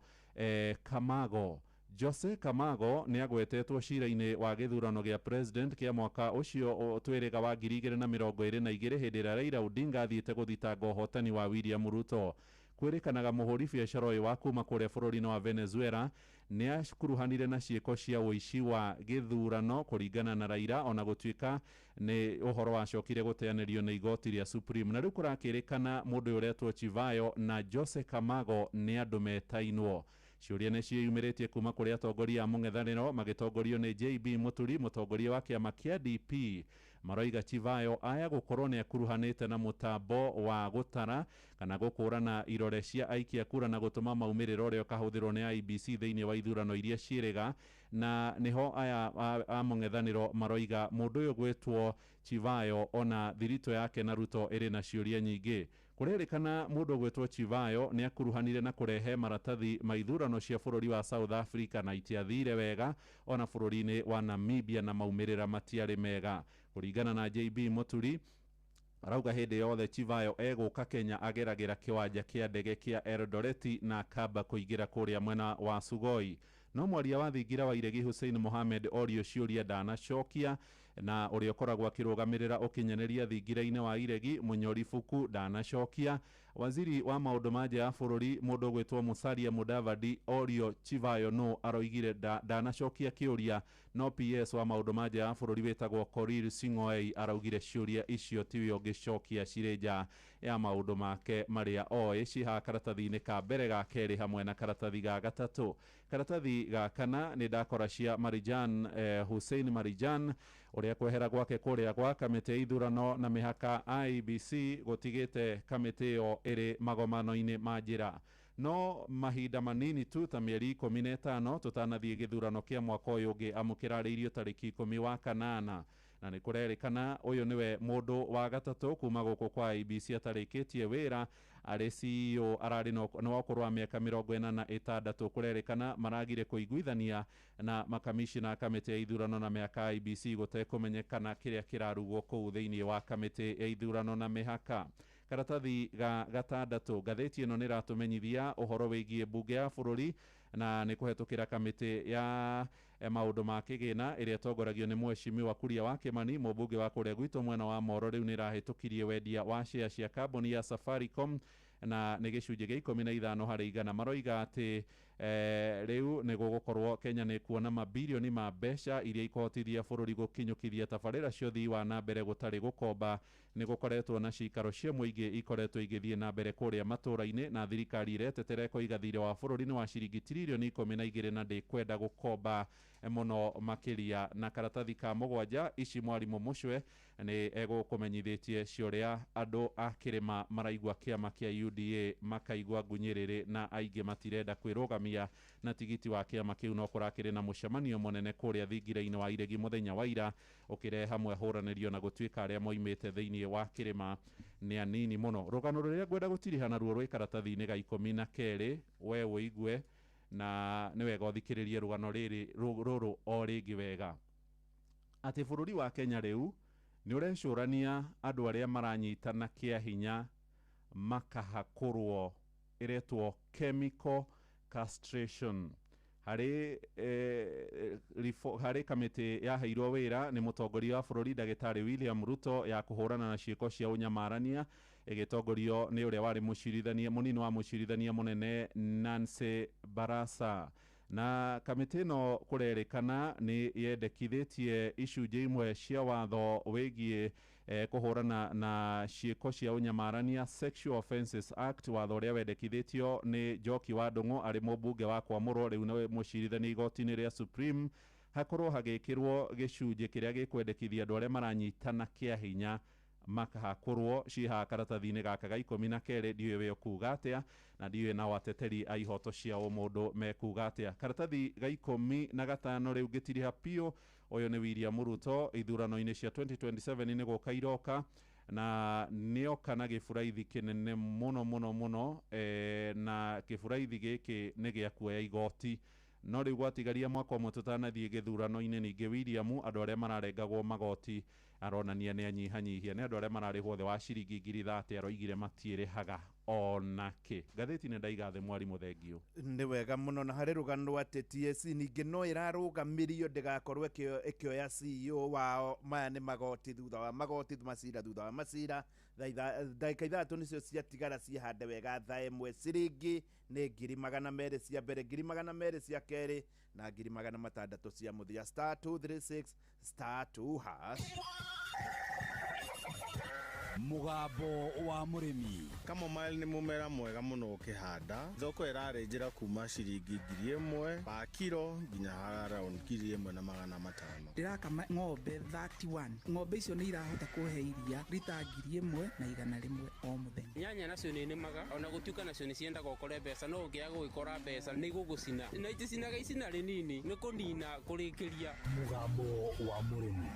Kamago. Jose Kamago nĩ agwetetwo cira-inĩ wa gĩthurano gĩa president kĩa mwaka ũcio twĩrĩga wa 2022 hĩndĩ ĩrĩa Raila Odinga athiĩte gũthitanga ũhotani wa William Ruto. Kwĩrĩkanaga mũhũri biacara ũyũ wa kuma kũrĩa bũrũri-inĩ wa Venezuela nĩ akuruhanire na ciĩko cia ũici wa gĩthurano kũringana na Raila, ona gũtuĩka nĩ ũhoro wacokire gũteanĩrio nĩ igoti rĩa Supreme. Na rĩu kũrakĩrĩkana mũndũ ũyũ ũretwo Chivayo na Jose Kamago nĩ andũ metainwo. Ciũria nĩ ciĩyumĩrĩtie kuma kũrĩ atongoria a mũng'ethanĩro magĩtongorio nĩ JB Mũturi, mũtongoria wa kĩama kĩa DP. Maroiga Chivayo aya gũkorwo nĩ akuruhanĩte na mũtambo wa gũtara kana gũkũrana irore cia aikia kura na gũtũma maumĩrĩra ũrĩa ũkahũthĩrwo nĩ IEBC thĩinĩ wa ithurano iria ciĩrĩga. Na nĩho aya a mũng'ethanĩro maroiga mũndũ ũyũ gwĩtwo Chivayo ona thiritũ yake na Ruto ĩrĩ na ciũria nyingĩ. Kũrerĩkana mũndũ ũgwĩtwo Chivayo nĩ akuruhanire na kũrehe maratathi ma ithurano cia bũrũri wa South Africa na itiathire wega ona bũrũri-inĩ wa Namibia na maumĩrĩra matiarĩ mega. Kũringana na JB Mũturi, arauga hĩndĩ yothe Chivayo egũka Kenya ageragĩra kĩwanja kĩa ndege kĩa Eldoret na akamba kũingĩra kũrĩa mwena wa Sugoi. No mwaria wa thingira wa Iregi Hussein Mohamed orio ciũria ndanacokia, na ũrĩa ũkoragwo akĩrũgamĩrĩra ũkinyanĩria thingira-inĩ wa Iregi Mũnyori Buku ndanacokia. Waziri wa maũndũ ma nja ya bũrũri mũndũ ũgwĩtwo Musalia Mudavadi orio Chivayo no aroigire ndanacokia kĩũria, no PS wa maũndũ ma nja ya bũrũri wĩtagwo Korir Sing'oei araugire ciũria icio tiwe ũngĩcokia cirĩ nja ya maũndũ make marĩa oĩ. Cihaha karatathi-inĩ ka mbere ga kerĩ hamwe na karatathi ga gatatũ. Karatathi ga kana nĩ ndakora cia Marijan Hussein Marijan ũrĩa kwehera gwake kũrĩa gwa kamĩtĩ ya ithurano na mĩhaka IEBC gũtigĩte kamĩtĩ ĩyo ĩrĩ magomano-inĩ ma njĩra. No mahinda manini tu ta mĩeri 15 tũtanathiĩ gĩthurano kĩa mwaka ũyũ ũngĩ amũkĩrarĩirio tarĩki 10 wa kanana, na nĩ kũrerĩkana ũyũ nĩwe mũndũ wa gatatũ kuma gũkũ kwa IEBC atarĩkĩtie wĩra arĩ CEO ararĩ na ũkũrũ wa mĩaka 46. Kũrerĩkana maragire kũiguithania na makamishina a kamĩtĩ ya ithurano na mĩhaka IEBC gũtekũmenyekana kĩrĩa kĩrarugwo kũu thĩinĩ wa kamĩtĩ ya ithurano na mĩhaka. Karatathi ga gatandatũ, ngathĩti ĩno nĩ ĩratũmenyithia ũhoro wĩgiĩ mbunge ya bũrũri na nĩ kũhetũkĩra kamĩtĩ ya maũndũ ma kĩgĩna ĩrĩa ĩtongoragio nĩ mheshimiwa Kuria wa Kĩmani, mũmbunge wa kũrĩa gwitũ mwena wa Moro. Rĩu nĩ ĩrahĩtũkirie wendia wa share cia kambuni ya Safaricom na nĩ gĩcunjĩ gĩa 15 harĩ igana. Maroiga atĩ rĩu nĩ gũgũkorwo Kenya nĩ kuona mabirioni ma mbeca iria ikũhotithia bũrũri gũkinyũkithia tabarĩra cia ũthii wa na mbere gũtarĩ gũkomba. Nĩ gũkoretwo na cikaro cia mũingĩ ikoretwo igĩthiĩ na mbere kũrĩa matũũra-inĩ, na thirikari iretetera ĩkoiga thirĩ wa bũrũri nĩ wa ciringi tiririoni 12 na ndĩkwenda gũkomba mũno makĩria. Na karatathi ka mũgwanja, ici mwarimũ Mũcwe nĩ egũkũmenyithĩtie ciũrĩa andũ a kĩrĩma maraigua kĩama kĩa UDA makaigua ngunyĩrĩrĩ na aingĩ matirenda kwĩrũgamia na tigiti wa kĩama kĩu. No kũrakĩrĩ na mũcemanio mũnene kũrĩa thingira-inĩ wa Iregi mũthenya wa ira ũkĩrehe hamwe hũranĩrio na gũtuĩka arĩa moimĩte thĩinĩ wa kĩrĩma nĩ anini mũno. Rũgano rũrĩa ngwenda gũtiriha naruo rwĩ karatathi-inĩ ga 12, we ũigue na nĩ wega ũthikĩrĩrie rũgano rĩrĩ rũrũ o rĩngĩ wega, atĩ bũrũri wa Kenya rĩu nĩ ũrecũrania andũ arĩa maranyitana kĩa hinya makahakũrwo, ĩretwo chemical castration. Harĩ harĩ kamĩtĩ yaheirwo wĩra nĩ mũtongoria wa bũrũri ndagĩtarĩ William Ruto ya kũhũrana na ciĩko cia ũnyamarania, ĩgĩtongorio nĩ ũrĩa warĩ mũcirithania mũnini wa mũcirithania mũnene Nancy Barasa. Na kamĩtĩ ĩno kũrerĩkana nĩ yendekithĩtie icunjĩ imwe cia watho wĩgiĩ kũhũrana na ciĩko cia ũnyamarania Sexual Offences Act, watho ũrĩa wendekithĩtio nĩ Njoki wa Ndung'u arĩ mũmbunge wa Kwamũrwo, rĩu nĩwe mũcirithania igoti-inĩ rĩa Supreme, hakorwo hagĩkĩrwo gĩcunjĩ kĩrĩa gĩkwendekithia andũ arĩa maranyitana kĩa hinya makahakũrwo cihaha karatathi-inĩ gaka ga 12. Ndiũĩ we ũkuga atĩa, na ndiũĩ nao ateteri a ihoto cia ũmũndũ mekuga atĩa. Karatathi ga 15 rĩu ngĩtiriha piũ, ũyũ nĩ William Ruto ithurano-inĩ cia 2027 nĩ gũka iroka, na nĩoka na gĩburaithi kĩnene mũno mũno mũno, na kĩburaithi gĩkĩ nĩ gĩa kuoya igoti. No rĩu gwatigaria mwaka ũmwe tũtanathiĩ gĩthurano-inĩ, ningĩ William andũ arĩa mararengagwo magoti aronania nĩ anyihanyihia, nĩ andũ arĩa mararĩhwo thĩ wa ciringi 30,000 aroigire matiĩrĩhaga onake. Ngathĩti nĩ ndaiga thĩ, mwarimũ thengiũ. Nĩ wega mũno. Na harĩ rũgano atĩ TSC ningĩ no ĩrarũgamirio ndĩgakorwo ĩkĩoya CEO wao. Maya nĩ magoti thutha wa magoti, macira thutha wa macira. Ndagĩka 6 nĩcio ciatigara ciĩhande wega. Thaa 1 ciringi nĩ 200,000 cia mbere, 200,000 cia kerĩ na 600,000 cia mũthia. *236 *2#. Mũgambo wa mũrĩmi. Chamomile nĩ mũmera mwega mũno ũkĩhanda. Thoko ĩrarĩ njĩra kuma ciringi 1,000 pa kiro nginya around 1,500. Ndĩrakama ng'ombe 31. Ng'ombe icio nĩ irahota kũhe iria rita 1,100 o mũthenya. Nyanya nacio nĩ nĩmaga, ona gũtuĩka nacio nĩ ciendaga ũkore mbeca, no ũngĩaga gũgĩkora mbeca nĩ igũgũcina, na iticinaga icina rĩnini, nĩ kũnina kũrĩkĩria. Mũgambo wa mũrĩmi.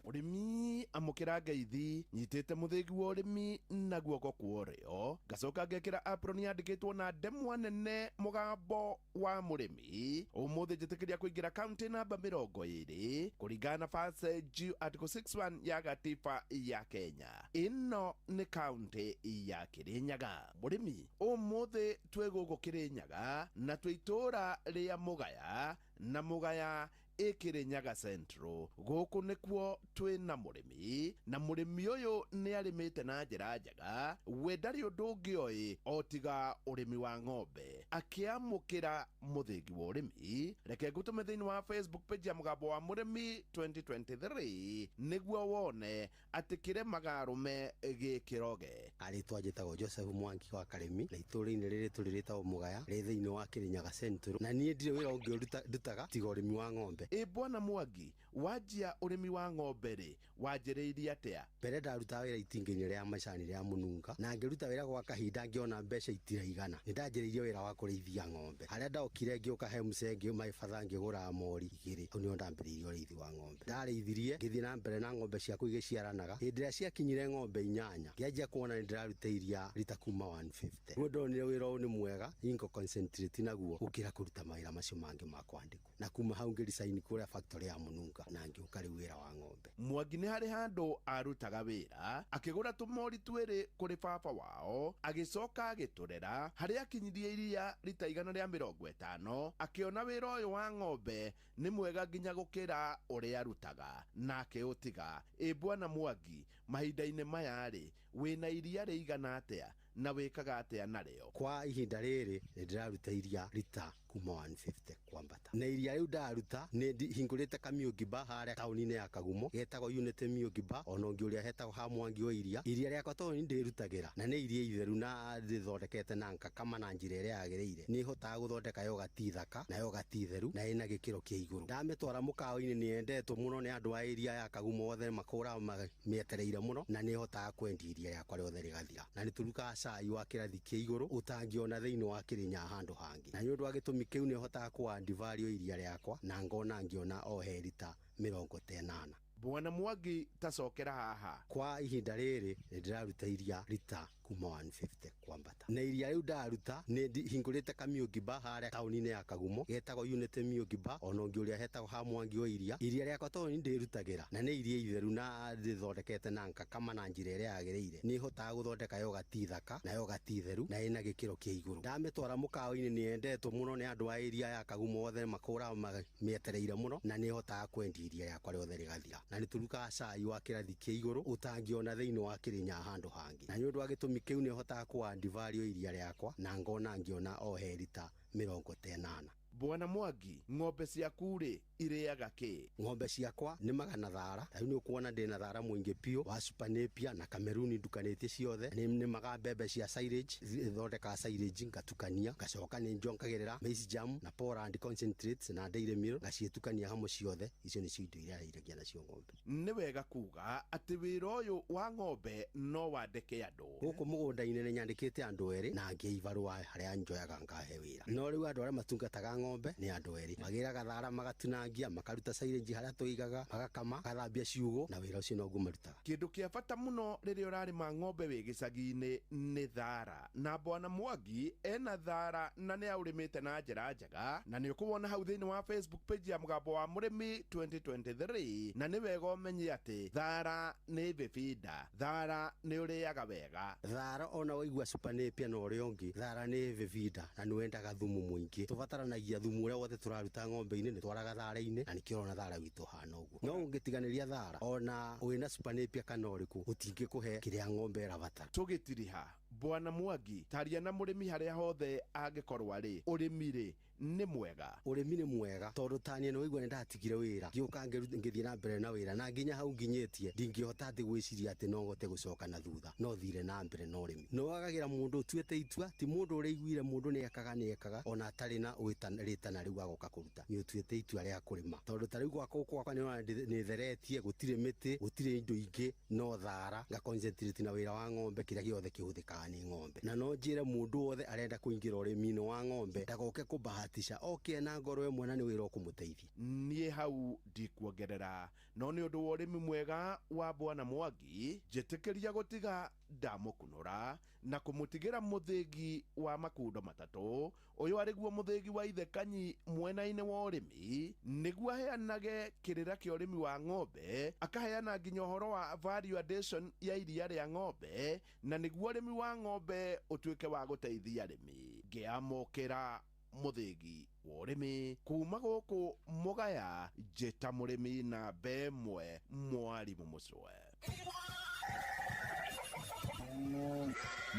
Ũrĩmi amũkĩra ngeithi, nyitĩte mũthĩgi wa ũrĩmi na guoko kwa ũrĩo, ngacoka ngekĩra apron yandĩkĩtwo na ndemwa nene mũgambo wa mũrĩmi. Ũmũthĩ njĩtĩkĩria kũingĩra kaunti namba 20 kũringana na Passage Article 61 ya gatiba ya Kenya. Ĩno nĩ kaunti ya Kĩrĩnyaga. Mũrĩmi, ũmũthĩ twĩ gũkũ Kĩrĩnyaga na twĩ itũũra rĩa Mũgaya, na Mũgaya Kĩrĩnyaga Central. Gũkũ nĩkuo twĩ na mũrĩmi, na mũrĩmi ũyũ nĩ arĩmĩte na njĩra njega. We ndarĩ ũndũ ũngĩ oĩ o tiga ũrĩmi wa ng'ombe. Akĩamũkĩra mũthĩgi wa ũrĩmi, reke ngũtũme thĩinĩ wa Facebook page ya mũgambo wa mũrĩmi 2023 nĩguo wone atĩ kĩremaga arũme gĩkĩroge. Arĩtwa njĩtagwo Joseph Mwangi wa Karĩmi, na itũũra-inĩ rĩrĩ tũrĩ rĩtagwo Mũgaya, rĩ thĩinĩ wa Kĩrĩnyaga Central, na niĩ ndirĩ wĩra ũngĩ ndutaga tiga ũrĩmi wa ng'ombe. Ĩ bwana Mwangi, wanjia ũrĩmi wa ng'ombe rĩ, wanjĩrĩirie atĩa? Mbere ndarutaga wĩra itinga-inĩ rĩa macani rĩa Mũnunga, na ngĩruta wĩra gwa kahinda ngĩona mbeca itiraigana. Nĩ ndanjĩrĩirie wĩra wa kũrĩithia ng'ombe, harĩa ndokire ngĩũka he mũcee my father ngĩgũra mori 2. Hau nĩho ndambĩrĩirie ũrĩithi wa ng'ombe. Ndarĩithirie ngĩthiĩ na mbere na ng'ombe ciakwa igĩciaranaga. Hĩndĩ ĩrĩa ciakinyire ng'ombe 8, ngĩanjia kuona nĩ ndĩraruta iria rita kuma 150. Nĩguo ndonire wĩra ũyũ nĩ mwega, ingo concentrate naguo gũkĩra kũruta mawĩra macio mangĩ ma kwandĩkwo. Na kuma hau ngĩresign kũrĩa factory ya Mũnunga na ngĩũka rĩu wĩra wa ng'ombe. Mwangi nĩ harĩ handũ arutaga wĩra, akĩgũra tũmori 2 kũrĩ baba wao, agĩcoka agĩtũrera harĩa akinyirie iria rita 150. Akĩona wĩra ũyũ wa ng'ombe nĩ mwega nginya gũkĩra ũrĩa arutaga, na akĩũtiga. Ĩ bwana Mwangi, mahinda-inĩ maya rĩ, wĩna iria rĩigana atĩa na wĩkaga atĩa narĩo? Kwa ihinda rĩrĩ nĩ ndĩraruta iria rita kuma 150 kwambata, na iria rĩu ndaruta nĩ hingũrĩte kamiũngi bar harĩa taũni-inĩ ya Kagumo getagwo Unity Milk Bar, ona ũngĩ ũrĩa hetagwo ha Mwangi wa iria. Iria rĩakwa tondũ nĩ ndĩrutagĩra na nĩ iria itheru na rĩthondekete na ngakama na njĩra ĩrĩa yagĩrĩire, nĩ hotaga gũthondeka yogati thaka na yogati theru na ĩna gĩkĩro kĩa igũrũ. Ndamĩtwara mũkawa-inĩ nĩ yendetwo mũno nĩ andũ a area ya Kagumo othe, makũraga mĩetereire mũno, na nĩ hotaga kwendia iria rĩakwa rĩothe rĩgathira. Na nĩ tũrugaga cai wa kĩrathi kĩa igũrũ ũtangĩona thĩinĩ wa Kĩrĩnyaga handũ hangĩ, na nĩ ũndũ wa gĩtũmi kĩu nĩ hotaga kũ-add value iria rĩakwa na ngona ngĩona o he rita 80. Bwana Mwangi, tacokera haha. Kwa ihinda rĩrĩ nĩ ndĩraruta iria rita kuma 150 kwambata, na iria rĩu ndaruta nĩ hingũrĩte kamiũngi bar harĩa taũni-inĩ ya Kagumo getagwo Unity Milk Bar, ona ũngĩ ũrĩa hetagwo ha Mwangi wa iria. Iria rĩakwa tondũ nĩ ndĩrutagĩra na nĩ iria itheru na rĩthondekete na ngakama na njĩra ĩrĩa yagĩrĩire, nĩ hotaga gũthondeka yogati thaka na yogati theru na ĩna gĩkĩro kĩa igũrũ. Ndamĩtwara mũkawa-inĩ nĩ yendetwo mũno nĩ andũ a area ya Kagumo othe, makũraga mĩetereire mũno, na nĩ hotaga kwendia iria rĩakwa rĩothe rĩgathira. Na nĩ tũrugaga cai wa kĩrathi kĩa igũrũ ũtangĩona thĩinĩ wa Kĩrĩnyaga handũ hangĩ, na nĩ ũndũ wa gĩtũmi kĩu nĩ hotaga kũ-add value iria rĩakwa na ngona ngĩona o he rita 80. Bwana Mwangi, ng'ombe ciaku rĩ irĩaga kĩ? Ng'ombe ciakwa nĩ magana thara. Rĩu nĩ ũkuona ndĩna thara mũingĩ piũ wa Super Napier na Kameruni ndukanĩtie ciothe. Nĩ nĩmaga mbembe cia silage, thondekaga silage ngatukania, ngacoka nĩ njonkagĩrĩra maize jam na Poland concentrates na dairy meal, ngaciĩtukania hamwe ciothe. Icio nĩcio indo iria iragia nacio ng'ombe. Nĩ wega kuga atĩ wĩra ũyũ wa ng'ombe no wandĩke andũ. Gũkũ mũgũnda-inĩ nĩ nyandĩkĩte andũ erĩ na ngĩ ibarũa harĩa njoyaga ngahe wĩra. No rĩu andũ arĩa matungataga ng'ombe nĩ andũ erĩ. Magĩraga thara magatunangia, makaruta silage harĩa tũigaga, magakama, magathambia ciugũ, na wĩra ũcio noguo marutaga. Kĩndũ kĩa bata mũno rĩrĩa ũrarĩma ng'ombe wĩ gĩcagi-inĩ nĩ thara, na Bwana Mwangi ena thara na nĩ aũrĩmĩte na njĩra njega, na nĩ ũkũwona hau thĩinĩ wa Facebook page ya Mũgambo wa Mũrĩmi 2023. Na nĩ wega ũmenye atĩ thara nĩ bĩbinda, thara nĩ ũrĩaga wega. Thara ona waigua Super Napier na ũrĩa ũngĩ, thara nĩ bĩbinda na nĩ wendaga thumu mũingĩ. Tũbataranagia thumu ũrĩa wothe tũraruta ng'ombe-inĩ nĩ twaraga thara-inĩ, na nĩkĩo ũrona thara witũ ũhana ũguo. No ũngĩtiganĩria thara ona wĩna Super Napier kana ũrĩkũ, ũtingĩkũhe kĩrĩa ng'ombe ĩrabatara. Tũgĩtiriha, Bwana Mwangi, taria na mũrĩmi harĩa hothe angĩkorwo arĩ, ũrĩmi rĩ nĩ mwega? Ũrĩmi nĩ mwega tondũ tania nĩ waigua nĩ ndatigire wĩra, ngĩũka ngĩthiĩ na mbere na wĩra, na nginya hau nginyĩtie ndingĩhota atĩ gwĩciria atĩ no hote gũcoka na thutha, no thire na mbere na ũrĩmi. No wagagĩra mũndũ ũtuĩte itua, ti mũndũ ũrĩiguire mũndũ nĩ ekaga ona atarĩ na rĩtana rĩu agoka kũruta. Nĩ ũtuĩte itua rĩa kũrĩma, tondũ ta rĩu gwakwa gwakwa nĩ ũrona nĩ theretie, gũtirĩ mĩtĩ, gũtirĩ indo ingĩ, no thara, nga concentrate na wĩra wa ng'ombe, kĩrĩa gĩothe kĩhũthĩkaga nĩ ng'ombe. Na no njĩre mũndũ wothe arenda kũingĩra ũrĩmi-inĩ wa ng'ombe ndagoke kũbahatisha, oke na ngoro ĩmwe na nĩ wĩra ũkũmũteithia. Niĩ hau ndikuongerera, no nĩ ũndũ wa ũrĩmi mwega wa Bwana Mwangi, njĩtĩkĩria gũtiga ndamũkunũra na kũmũtigĩra mũthĩgi wa makundo matatũ. Ũyũ arĩguo mũthĩgi wa ithe Kanyi mwena-inĩ wa ũrĩmi, nĩguo aheanage kĩrĩra kĩa ũrĩmi wa ng'ombe, akaheana nginya ũhoro wa value addition ya iria rĩa ng'ombe, na nĩguo ũrĩmi wa ng'ombe ũtuĩke wa gũteithia arĩmi. Ngĩamũkĩra mũthĩgi wa ũrĩmi kuma gũkũ Mũgaya, njĩta mũrĩmi namba ĩmwe, Mwarimũ Mũcwe.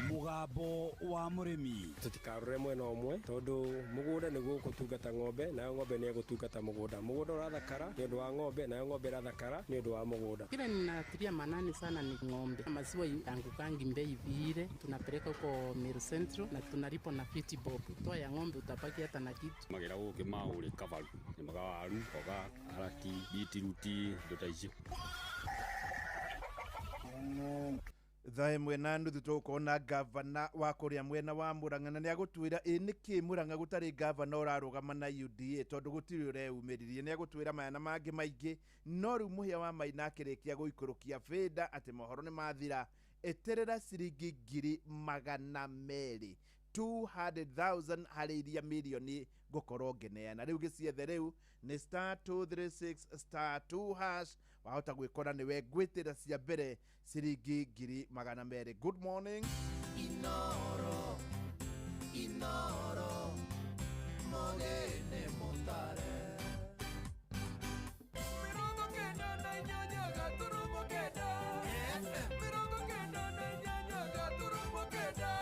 Mũgambo wa Mũrĩmi. Tũtikarore mwena ũmwe tondũ mũgũnda nĩguo ũgũtungata ng'ombe, nayo ng'ombe nĩ ĩgũtungata mũgũnda. Mũgũnda ũrathakara nĩ ũndũ wa ng'ombe, nayo ng'ombe ĩrathakara nĩ ũndũ wa mũgũnda. Kile ninatilia manani sana ni ng'ombe. Maziwa yangukangi bei vile, tunapeleka huko Meru Central na tunalipo na 50 bob. Toa ya ng'ombe utabaki hata na kitu. Magera gũkĩ maũrĩ kabaru, nĩmaga waru, mboga, haraki, bitiruti, indo ta icio. Thaa 1:30 tũgũkorwo gavana wa kũrĩa mwena wa Murang'a, na nĩ agũtwĩra ĩ nĩkĩ Murang'a gũtarĩ gavana ũrarũgama na UDA, tondũ gũtirĩ ũreumĩririe. Nĩ agũtwĩra maya na mangĩ maingĩ. No rĩu Mũhĩa wa Maina akĩrĩkia gũikũrũkia bĩnda atĩ mohoro nĩ mathira, eterera ciringi 200,000 200,000 harĩ iria mirioni ngũkorwo ngĩneana. Rĩu gĩciethe rĩu nĩ star 236 star 2 hash, wahota gwĩkora nĩwe ngwĩtĩra cia mbere ciringi 200,000. Good morning. Inoro, Inoro, mogene motare. 98 gaturumo kenda. 98 gaturumo kenda.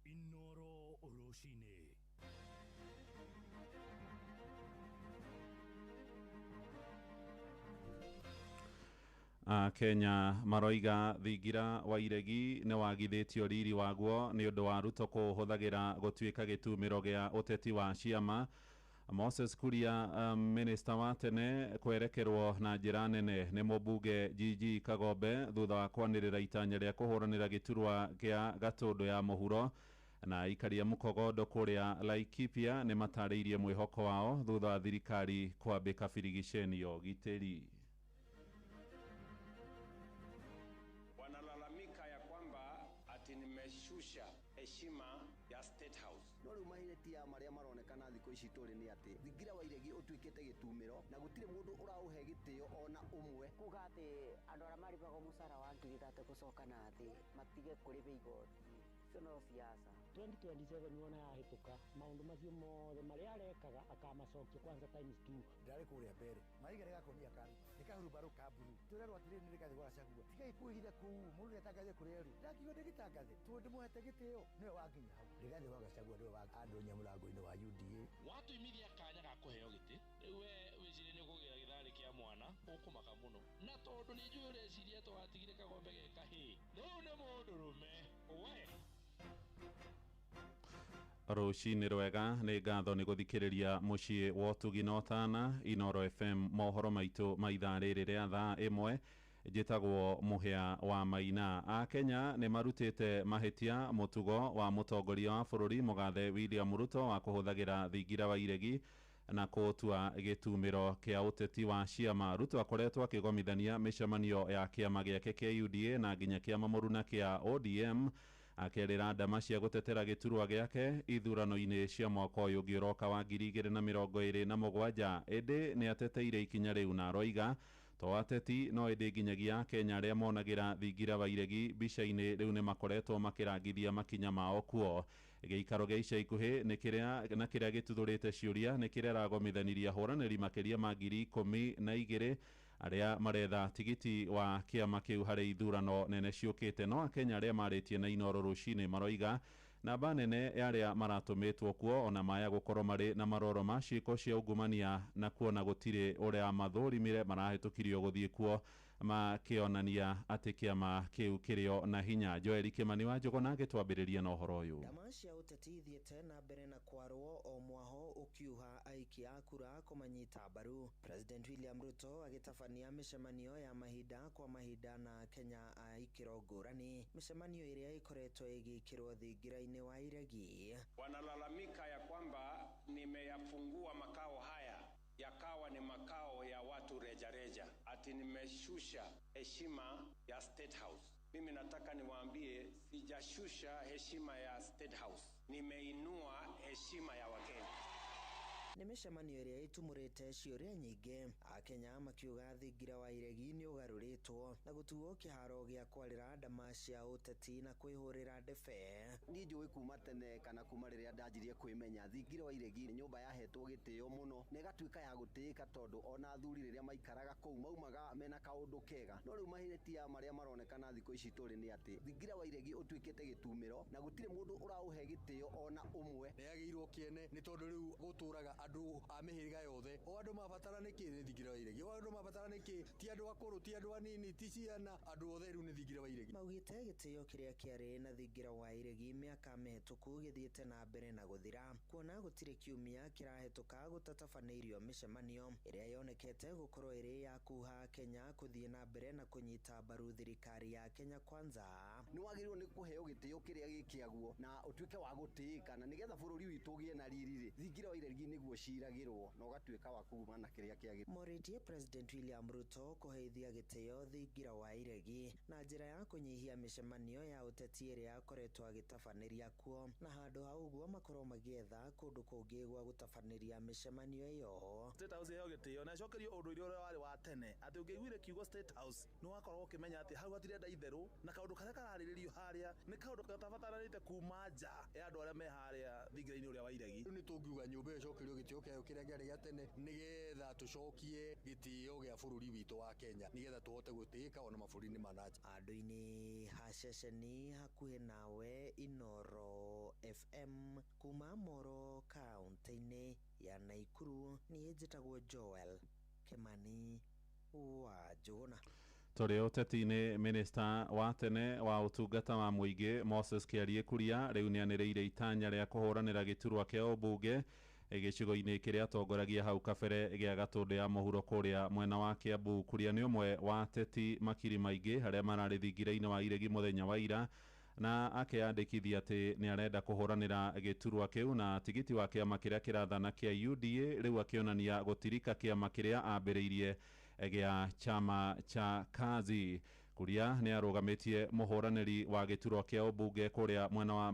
Inoro Oroshine. Kenya maroiga thingira wa iregi nĩ wagithĩtio riri waguo nĩ ũndũ wa Ruto kũhũthagĩra gũtuĩka gĩtumĩro gĩa ũteti wa ciama. Moses Kuria, minista wa tene, kwerekerwo na njĩra nene nĩ mũmbunge GG Kagombe thutha wa kwanĩrĩra itanya rĩa kũhũranĩra gĩturwa kĩa Gatũndũ ya mũhuro. Na aikaria Mũkogondo kũrĩa Laikipia nĩ matarĩirie mwĩhoko wao thutha wa thirikari kwambĩka birigiceni ya ũgitĩri. Wanalalamika ya kwamba ati nimeshusha heshima ya State House. No riu mahĩtia marĩa maronekana thikũ ici tũrĩ nĩ atĩ thingira wa iregi ũtuĩkĩte gĩtumĩro na gũtirĩ mũndũ ũraũhe gĩtĩo ona ũmwe. Kuga atĩ andũ arĩa marĩhagwo mũcara wa 3,000 gũcoka na thĩ matige kũrĩha igoti. Icio no siasa. 2027 wona yahĩtũka, maũndũ macio mothe marĩa arekaga akamacokia kwanza times two. Ndarĩ kũrĩa mbere mariga nĩ gakonia karu nĩ kahurumbarũ ka mburu tũrerwo atĩrĩrĩ nĩ Rigathĩ wa Gachagua tigai kwĩhitha kũu mũndũ nĩatangathe kũrĩa ĩrĩ ndakiuga ndĩgĩtangathe tondũ ndĩmũhete gĩtĩo nĩwe wanginya hau. Rigathĩ wa Gachagua nĩwe wandonya mũrango-inĩ wa UDA. Watuimithia kanya ga kũheo gĩtĩ rĩu we wĩcirie nĩ ũkũgĩra gĩtharĩ kĩa mwana ũkũmaka mũno, na tondũ nĩ njũĩ ũreciria ta watigire kagombe ge kahĩĩ, rĩu nĩ mũndũrũme we. Rũcinĩ rwega, nĩ ngatho nĩ gũthikĩrĩria mũciĩ wa ũtugi na ũtana Inoro FM, mohoro maitũ ma ithaa rĩrĩ rĩa thaa 1. Njĩtagwo Mũhĩa wa Maina. Akenya nĩ marutĩte mahĩtia mũtugo wa mũtongoria wa bũrũri mũgathe William Ruto wa kũhũthagĩra thingira wa iregi na kũũtua gĩtumĩro kĩa ũteti wa ciama. Ruto akoretwo akĩgomithania mĩcemanio ya kĩama gĩake kĩa UDA na nginya kĩama mũruna kĩa ODM, akerĩra ndama cia gũtetera gĩturwa gĩake ithurano-inĩ cia mwaka ũyũ ũngĩ ũroka wa 2027. Ĩndĩ nĩ ateteire ikinya rĩu na aroiga to ateti no ĩndĩ nginyagia Akenya arĩa monagĩra thingira wa iregi mbica-inĩ rĩu nĩ makoretwo makĩrangithia makinya mao kuo. Gĩikaro gĩa ica ikuhĩ nĩ kĩrĩa na kĩrĩa gĩtuthũrĩte ciũria nĩ kĩrĩa aragomithanirie ahũranĩri makĩria ma 12,000 arĩa maretha tigiti wa kĩama kĩu harĩ ithurano nene ciũkĩte. No Akenya arĩa marĩtie na Inoro rũcinĩ maroiga namba nene ya arĩa maratũmĩtwo kuo ona maya gũkorwo marĩ na maroro ma ciĩko cia ungumania na kuona gũtirĩ ũrĩa mathũrimire marahĩtũkirio gũthiĩ kuo, makĩonania atĩ kĩama kĩu kĩrĩo na hinya. Joel Kimani wa Njũgũna agĩtwambĩrĩria na ũhoro ũyũ. Ndama cia ũteti ithiĩte na mbere na kwarwo o mwaho ũkiuha aikia a kura kũmanyita mbaru. President William Ruto agĩtabania mĩcemanio ya mahinda kwa mahinda na Kenya a ikĩro ngũrani, mĩcemanio ĩrĩa ĩkoretwo ĩgĩkĩrwo thingira-inĩ wa iregi. Wanalalamika ya kwamba nimeyafungua makao haya yakawa ni makao ya watu rejareja, ati nimeshusha heshima ya State House. Mimi nataka niwaambie, sijashusha heshima ya State House, nimeinua heshima ya Wakenya. Nĩ mĩcemanio ĩrĩa ĩtumũrĩte ciũria nyingĩ, Akenya makiuga thingira wa iregi nĩ ũgarũrĩtwo na gũtuo kĩharo gĩa kwarĩra ndama cia ũteti na kwĩhũrĩra ndebe. Niĩ njũĩ kuma tene kana kuma rĩrĩa ndanjirie kwĩmenya, thingira wa iregi nĩ nyũmba yahetwo gĩtĩo mũno na ĩgatuĩka ya gũtĩĩka, tondũ ona athuri rĩrĩa maikaraga kũu maumaga mena kaũndũ kega. No rĩu mahĩtia marĩa maronekana thikũ ici tũrĩ nĩ atĩ thingira wa iregi ũtuĩkĩte gĩtumĩro na gũtirĩ mũndũ ũraũhe gĩtĩo ona ũmwe. Nĩ yagĩrĩirwo kĩene nĩ tondũ rĩu gũtũraga andũ a mĩhĩrĩga yothe, o andũ mabatara nĩkĩ nĩ thingira wa iregi, o andũ mabatara nĩkĩ, ti andũ akũrũ, ti andũ anini, ti ciana, andũ othe rĩu nĩ thingira wa iregi. Maugĩte gĩtĩo kĩrĩa kĩarĩ na thingira wa iregi mĩaka mĩhĩtũku gĩthiĩte na mbere na gũthira, kuona gũtirĩ kiumia kĩrahĩtũka gũtatabanĩirio mĩcemanio ĩrĩa yonekete gũkorwo ĩrĩ ya kuha Kenya kũthiĩ na mbere na kũnyita mbaru thirikari ya Kenya Kwanza. Nĩ wagĩrĩirwo nĩ kũheo gĩtĩo kĩrĩa gĩkĩaguo na ũtuĩke wa gũtĩĩka, na nĩgetha bũrũri witũ ũgĩe na riri rĩ, thingira wa iregi nĩguo ciragĩrwo na ũgatuĩka wa kuma na kĩrĩa kĩagĩrĩire. Morĩtie President William Ruto kũheithia gĩtĩo thingira wa iregi na njĩra ya kũnyihia mĩcemanio ya ũteti ĩrĩa akoretwo agĩtabanĩria kuo, na handũ ha ũguo makorwo magĩetha kũndũ kũngĩ gwa gũtabanĩria mĩcemanio ĩyo. State House ĩheo gĩtĩo na ĩcokerio ũndũire ũrĩa warĩ wa tene, atĩ ũngĩaiguire kiugo State House nĩ wakoragwo ũkĩmenya atĩ hau hatirenda itherũ, na kaũndũ karĩa kararĩrĩrio harĩa nĩ kaũndũ gatabatarĩte kuma nja ya andũ arĩa me harĩa thingira-inĩ ũrĩa wa iregi. Rĩu nĩ tũngiuga nyũmba ĩyo ĩcokerio gĩtĩo kĩayo kĩrĩa kĩarĩ gĩa tene, nĩgetha tũcokie gĩtĩo gĩa bũrũri witũ wa Kenya, nĩgetha tũhote gũtĩĩka ona mabũrũri-inĩ ma na nja. Andũ-inĩ ha ceceni hakuhĩ nawe Inoro FM kuma Moro kaunti-inĩ ya Naikuru, niĩ njĩtagwo Joel Kimani wa Njũgũna. Tũrĩ ũteti-inĩ, minista wa tene wa ũtungata wa mũingĩ Moses Kĩarie Kuria rĩu nĩanĩrĩire itanya rĩa kũhũranĩra gĩturwa kĩa ũmbunge gĩcigo-inĩ kĩrĩa atongoragia hau kabere gĩa Gatũndũ ya mũhuro kũrĩa mwena wa Kiambu. Kuria nĩ ũmwe wa ateti makiri maingĩ arĩa mararĩ thingira-inĩ wa iregi mũthenya wa ira, na akeyandĩkithia atĩ nĩ arenda kũhũranĩra gĩturwa kĩu na tigiti wa kĩama kĩrĩa kĩrathana kĩa UDA, rĩu akĩonania gũtirika kĩama kĩrĩa ambĩrĩirie gĩa chama cha kazi. Kuria nĩ arũgamĩtie mũhũranĩri wa gĩturwa kĩa ũmbunge kũrĩa mwena wa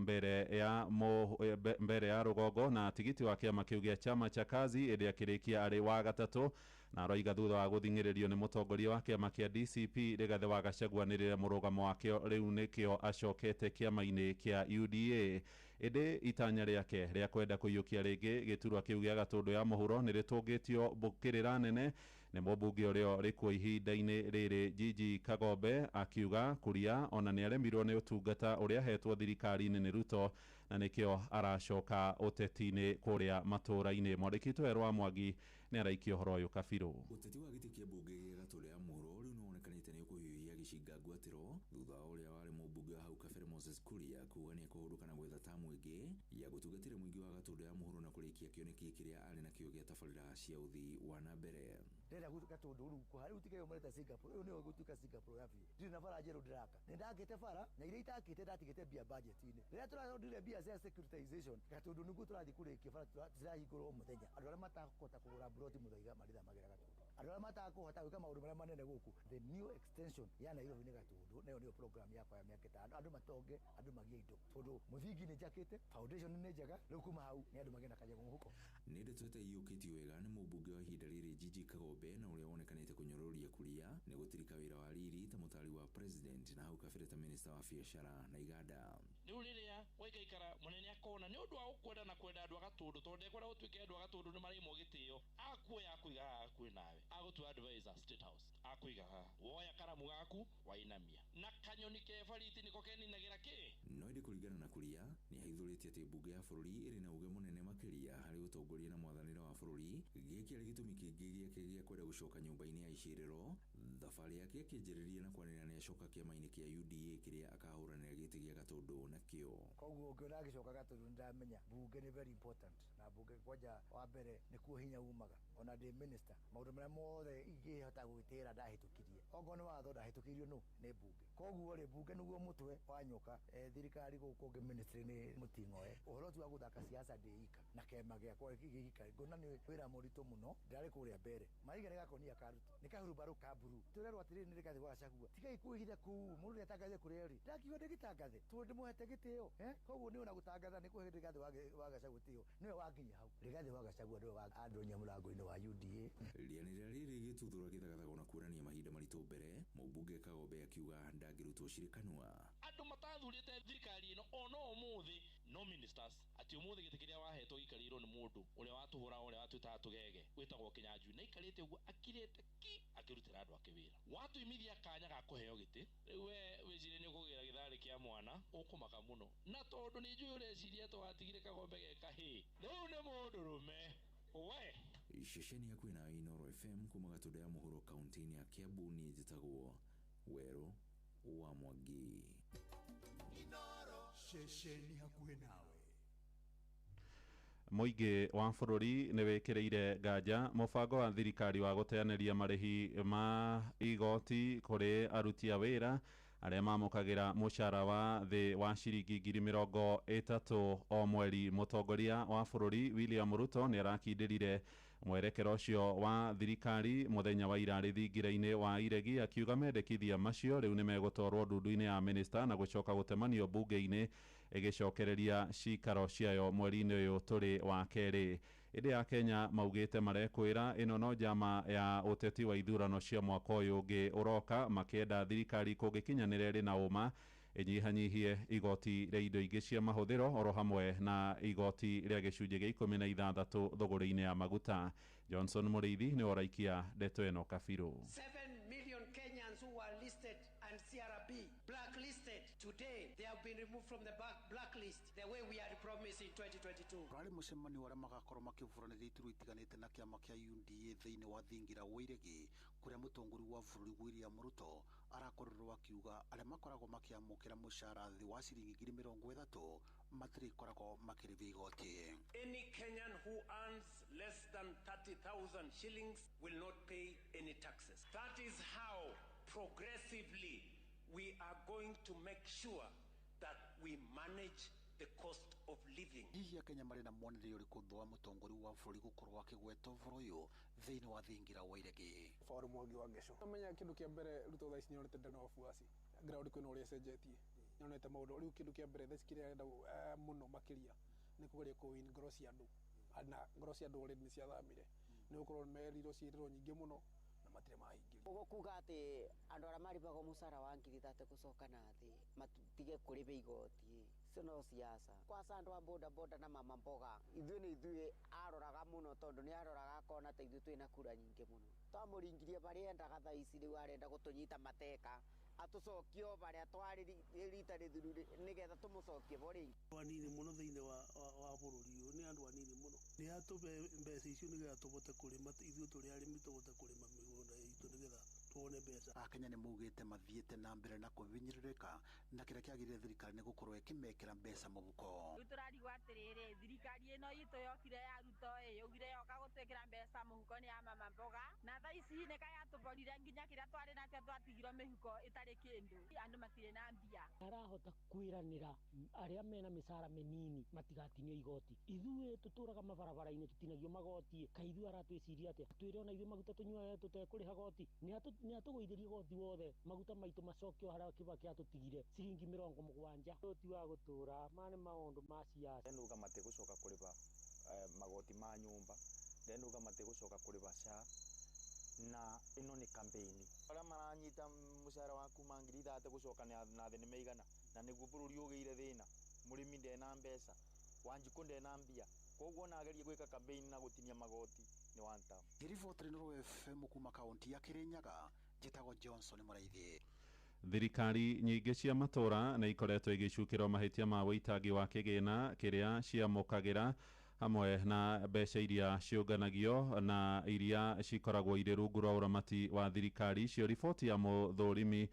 mbere ya rũgongo na tigiti wa kĩama kĩu gĩa Chama cha Kazi ĩrĩa akĩrĩkia arĩ wa gatatũ, na aroiga thutha wa gũthing'ĩrĩrio nĩ mũtongoria wa kĩama kĩa DCP Rigathĩ wa Gachagua nĩ mũrũgamo wakĩo rĩu nĩkĩo acokete kĩama-inĩ kĩa UDA. Ĩndĩ itanya rĩake rĩa kwenda kũiyũkia rĩngĩ gĩturwa kĩu gĩa Gatũndũ ya mũhuro nĩ rĩtũngĩtio mbũkĩrĩra nene nĩ mũmbunge ũrĩa ũrĩkuo ihinda-inĩ rĩrĩ Gigi Kagombe, akiuga Kuria ona nĩ aremirwo nĩ ũtungata ũrĩa ahetwo thirikari-inĩ nĩ Ruto na nĩkĩo aracoka ũteti-inĩ kũrĩa matũũra-inĩ. Mwandĩki witũ Werũ wa Mwangi nĩ araikia ũhoro ũyũ kabirũ. Ũteti wa gĩtĩ kĩa mbunge gĩa Gatũndũ ya mũhuro rĩu nĩwonekanĩte nĩ ũkũhiũhia gĩcinga ngwatĩro thutha wa ũrĩa warĩ mũmbunge wa hau kabere Moses Kuria kuga nĩ ekũhũrũka na gwetha tamu ĩngĩ ya gũtungatĩra mũingĩ wa Gatũndũ ya mũhuro na kũrĩkia kĩoneki kĩrĩa arĩ nakĩo gĩa tabarĩra cia ũthii wa na mbere. Ndĩrenda Gatũndũ rĩu kũha rĩu tiga mareta Singapore, rĩu nĩyo ĩgũtuĩka Singapore ya biũ. Ndirĩ na bara njerũ ndĩraka, nĩ ndakĩte bara na iria itakĩte ndatigĩte mbia budget-inĩ. Rĩrĩa tũrarondire mbia cia securitization Gatũndũ nĩguo tũrathiĩ kũrĩkia bara cirahingũrwo mũthenya. Andũ arĩa matakũhota kũgũra mburoti Muthaiga marĩthamagĩra Gatũndũ, andũ arĩa matakũhota gwĩka maũndũ marĩa manene gũkũ. The new extension ya Nairobi nĩ Gatũndũ, nayo nĩyo program yakwa ya mĩaka 5. Andũ matonge, andũ magĩe indo, tondũ mũthingi nĩ njakĩte, foundation nĩ njega, rĩu kuma hau nĩ andũ magĩe na kanyamũ mũhuko. Nĩ ndeto ĩtaiyũkĩtio wega nĩ mũmbunge wa ihinda rĩrĩ Gigi Kagombe na ũrĩa wonekanĩte kũnyũrũria Kuria nĩ gũtirika wĩra wa riri ta mũtari wa president na hau kabere ta minister wa biacara na iganda. Rĩu rĩrĩa waikaikara mũnene akona nĩ ũndũ wa gũkwenda na kwenda andũ a Gatũndũ, tondũ ndekwenda gũtuĩke andũ a Gatũndũ nĩ marĩimwo gĩtĩo, akuoya akũiga haha hakuhĩ nawe, agũtua advisor State House, akũiga haha, woya karamu gaku wainamia na kanyoni ke bariti nĩko keninagĩra kĩ. No ĩndĩ kũringana na Kuria nĩ aithũrĩtie atĩ mbunge ya bũrũri ĩrĩ na uge mũnene makĩria harĩ ũtongoria na mwathanĩre wa bũrũri. Gĩkĩ arĩ gĩtũmi kĩngĩ gĩake gĩa kwenda gũcoka nyũmba-inĩ ya icirĩro. Thabarĩ yake akĩanjĩrĩria na kwanĩrĩra nĩ acoka kĩama-inĩ kĩa UDA kĩrĩa akahũranĩra gĩtĩ gĩa Gatũndũ nakĩo. Koguo ũngĩona agĩcoka Gatũndũ nĩndamenya mbunge nĩ very important, na mbunge kwanja wa mbere nĩkuo hinya umaga. Ona ndĩ minister maũndũ marĩa mothe ingĩhota gwĩtĩra ndahĩtũkirie, okorwo nĩ watho ndahĩtũkirio nũ nĩ mbunge. Koguo rĩ mbunge nĩguo mũtwe wa nyoka. Thirikari gũkũ ũngĩ ministry nĩ mũting'oe. Ũhoro ũcio wa gũthaka siasa ndĩ ika na kĩama gĩakwa gĩgĩika, ngona nĩ wĩra mũritũ mũno. Ndĩrarĩ kũrĩa mbere Mariga nĩ gakonia karuto nĩ kahurumbarũ ka mburu, tũrerwo atĩrĩrĩ nĩ Rigathĩ wa Gachagua, tigai kwĩhitha kũu, mũndũ nĩatangathe kũrĩa rĩ, ndakiuga ndĩgĩtangathe tondũ ndĩmũhete gĩtĩo. Koguo nĩ ona gũtangatha nĩ kũhe Rigathĩ wa Gachagua gĩtĩo, nĩwe wanginya hau. Rigathĩ wa Gachagua nĩwe andonya mũrango-inĩ wa UDA. Rĩanĩrĩra rĩrĩ gĩtuthũra gĩthagathago na kuonania mahinda maritũ mbere, mũmbunge Kagombe akiuga ndangĩrutwo cirĩ kanua. Andũ matathurĩte thirikari ĩno ona ũmũthĩ no ministers, atĩ ũmũthĩ gĩtĩ kĩrĩa wahetwo gĩikarĩirwo nĩ mũndũ ũrĩa watũhũraga, ũrĩa watwĩtaga tũgege, wĩtagwo Kĩnyanjui, na aikarĩte ũguo akirĩte ki akĩrutĩra andũ ake wĩra. Watuimithia kanya ga kũheo gĩtĩ, rĩu we wĩcirie nĩ ũkũgĩra gĩtharĩ kĩa mwana, ũkũmaka mũno, na tondũ nĩ njũĩ ũreciria atĩ watigire kagombe ge kahĩĩ, rĩu nĩ mũndũrũme we. Ceceni yaku na Inooro FM kuma Gatũndũ ya mũhuro kaunti-inĩ ya Kiambu, niĩ njĩtagwo Werũ wa Mwangi. Ceceni hakuhĩ nawe. Mũingĩ wa bũrũri nĩ wĩkĩrĩire nganja mũbango wa thirikari wa gũteanĩria marĩhi ma igoti kũrĩ aruti a wĩra arĩa mamũkagĩra mũcara wa thĩ wa ciringi 30,000 o mweri. Mũtongoria wa bũrũri William Ruto nĩ arakindĩrire mwerekero ũcio wa thirikari mũthenya wa ira thingira-inĩ wa Iregi, akiuga mendekithia macio rĩu nĩ megũtwarwo ndundu-inĩ ya minista na gũcoka gũtemanio mbunge-inĩ ĩgĩcokereria cikaro ciayo mweri-inĩ ũyũ tũrĩ wa kerĩ. Ĩndĩ ya Kenya maugĩte marekwĩra ĩno no njama ya ũteti wa ithurano cia mwaka ũyũ ũngĩ ũroka, makĩenda thirikari kũngĩkinyanĩra ĩrĩ na ũma ĩnyihanyihie igoti rĩa indo ingĩ cia mahũthĩro oro hamwe na igoti rĩa gĩcunjĩ gĩa 16 thũgũrĩ-inĩ ya maguta. Johnson Mũrĩithi nĩwe ũraikia ndeto ĩno kabirũ. 7 million Kenyans who were listed and CRB blacklisted today, they have been removed from the blacklist the way we had promised in 2022. Rarĩ mũcemanio arĩa magakorwo makĩburanĩria iturwa itiganĩte na kĩama kĩa UDA thĩinĩ wa thingira wa Iregi, kũrĩa mũtongoria wa bũrũri William Ruto arakorirwo akiuga arĩa makoragwo makĩamũkĩra mũcara thĩ wa ciringi 30,000 matirĩkoragwo makĩrĩhia igoti. Any Kenyan who earns less than 30,000 shillings will not pay any taxes. That is how progressively we are going to make sure that we manage the cost of living. Hihi Akenya marĩ na muonere ũrĩkũ thutha wa mũtongoria wa bũrũri gũkorwo akĩgweta ũhoro ũyũ thĩinĩ wa thingira wa iregi? Paul Mwangi wa Ngeco. Amenya kĩndũ kĩa mbere Ruto thaa ici nĩonete ndena wabuaci ground kwĩna ũrĩa ĩcenjetie, nĩonete maũndũ rĩu. Kĩndũ kĩa mbere thaa ici kĩrĩa arenda mũno makĩria nĩ kũgeria kũ win ngoro cia andũ, na ngoro cia andũ already nĩ ciathamire, nĩ gũkorwo merirwo ciĩrĩrwo nyingĩ mũno na matirĩ mahingĩrio. Ũguo kuga atĩ andũ arĩa marĩhagwo mũcara wa 30,000 gũcoka na thĩ matige kũrĩha igoti, icio no siasa. Kwanza andũ a boda boda na mama mboga, ithuĩ nĩ ithuĩ aroraga mũno, tondũ nĩ aroraga akona ta ithuĩ twĩna kura nyingĩ mũno. Twamũringirie barĩa endaga, thaa ici rĩu arenda gũtũnyita mateka, atũcokie o barĩa twarĩ rita rĩthiru, nĩgetha tũmũcokie bo rĩngĩ. Andũ anini mũno thĩinĩ wa bũrũri ũyũ, nĩ andũ anini mũno. Nĩ atũhe mbeca icio nĩgetha tũhote kũrĩma, ithuĩ tũrĩ arĩmi tũhote kũrĩma mĩgũnda itũ nĩgetha tuone mbeca. Akenya nĩ maugĩte mathiĩte na mbere na kũhinyĩrĩrĩka, na kĩrĩa kĩagĩrĩire thirikari nĩ gũkorwo ĩkĩmekĩra mbeca mũhuko. Rĩu tũrarigwo atĩrĩrĩ, thirikari ĩno itũ yokire ya Ruto ĩ yaugire yoka gũtwĩkĩra mbeca mũhuko nĩ ya mama mboga, na thaa ici nĩ kayatũborire nginya kĩrĩa twarĩ nakĩo twatigirwo mĩhuko ĩtarĩ kĩndũ, andũ matirĩ na mbia. Arahota kwĩranĩra arĩa mena mĩcara mĩnini matigatinio igoti, ithuĩ tũtũraga mabarabara-inĩ tũtinagio magoti. Kaĩ ithuĩ aratwĩciria atĩa? Twĩre ona ithuĩ maguta tũnyuaga tũtekũrĩha goti, nĩ atũgũithĩrie goti wothe, maguta maitũ macokio harĩa Kibaki atũtigire ciringi 70. Ũyũ ti wa gũtũra, maya nĩ maũndũ ma siasa. Ndenuga matigũcoka kũrĩha magoti ma nyũmba, ndenuga matigũcoka kũrĩha SHA, na ĩno nĩ campaign. Arĩa maranyita mũcara wa kuma 30,000 gũcoka na thĩ nĩ meigana, na nĩguo bũrũri ũgĩire thĩna. Mũrĩmi ndena mbeca, Wanjikũ ndena mbia, koguo ona agerie gwĩka campaign na gũtinia magoti nĩ one term. Ngĩribotera Inooro FM kuma kaunti ya Kirinyaga, njĩtagwo Johnson Mũraithi. Thirikari nyingĩ cia matũra nĩ ikoretwo igĩcukĩrwo mahĩtia ma wĩitangi wa kĩgĩna kĩrĩa ciamũkagĩra, hamwe na mbeca iria ciũnganagio na iria cikoragwo irĩ rungu rwa ũramati wa thirikari icio. Riboti ya mũthũrimi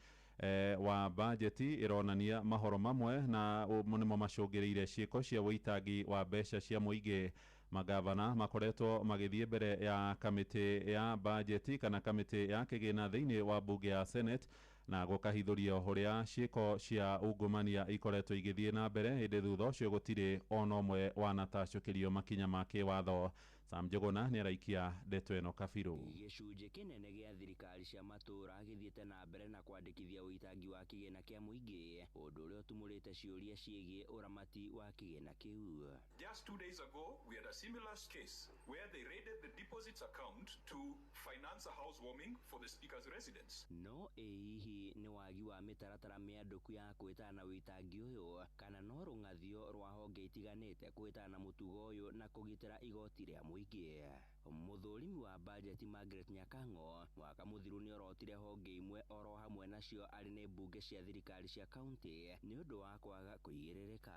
wa bajeti ĩronania mahoro mamwe na nĩmo macũngĩrĩire ciĩko cia wĩitangi wa mbeca cia mũingĩ. Magavana makoretwo magĩthiĩ mbere ya kamĩtĩ ya bajeti kana kamĩtĩ ya kĩgĩna thĩinĩ wa mbunge ya Senate na gũkahithũrio ũrĩa ciĩko cia ungumania ikoretwo igĩthiĩ na mbere, ĩndĩ thutha ũcio gũtirĩ ona ũmwe wanatacũkĩrio makinya ma kĩwatho. Sam Njũgũna nĩ araikia ndeto ĩno kabirũ. Gĩcunjĩ kĩnene gĩa thirikari cia matũũra gĩthiĩte na mbere na kwandĩkithia ũitangi wa kĩgĩna kĩa mũingĩ, ũndũ ũrĩa ũtumũrĩte ciũria ciĩgiĩ ũramati wa kĩgĩna kĩu. Just 2 days ago, we had a similar case where they raided the deposits account to finance a housewarming for the speaker's residence. No ĩ hihi nĩ wagi wa mĩtaratara mĩandũku ya kwĩtana na ũitangi ũyũ, kana no rũng'athio rwa honge itiganĩte kwĩtana na mũtugo ũyũ na kũgitĩra igoti rĩa mũingĩ? Mũthũrimi wa bajeti Margaret Nyakang'o mwaka mũthiru nĩorotire honge imwe oro hamwe nacio arĩ nĩ mbunge cia thirikari cia kaunti nĩ ũndũ wa kwaga kũigĩrĩrĩka.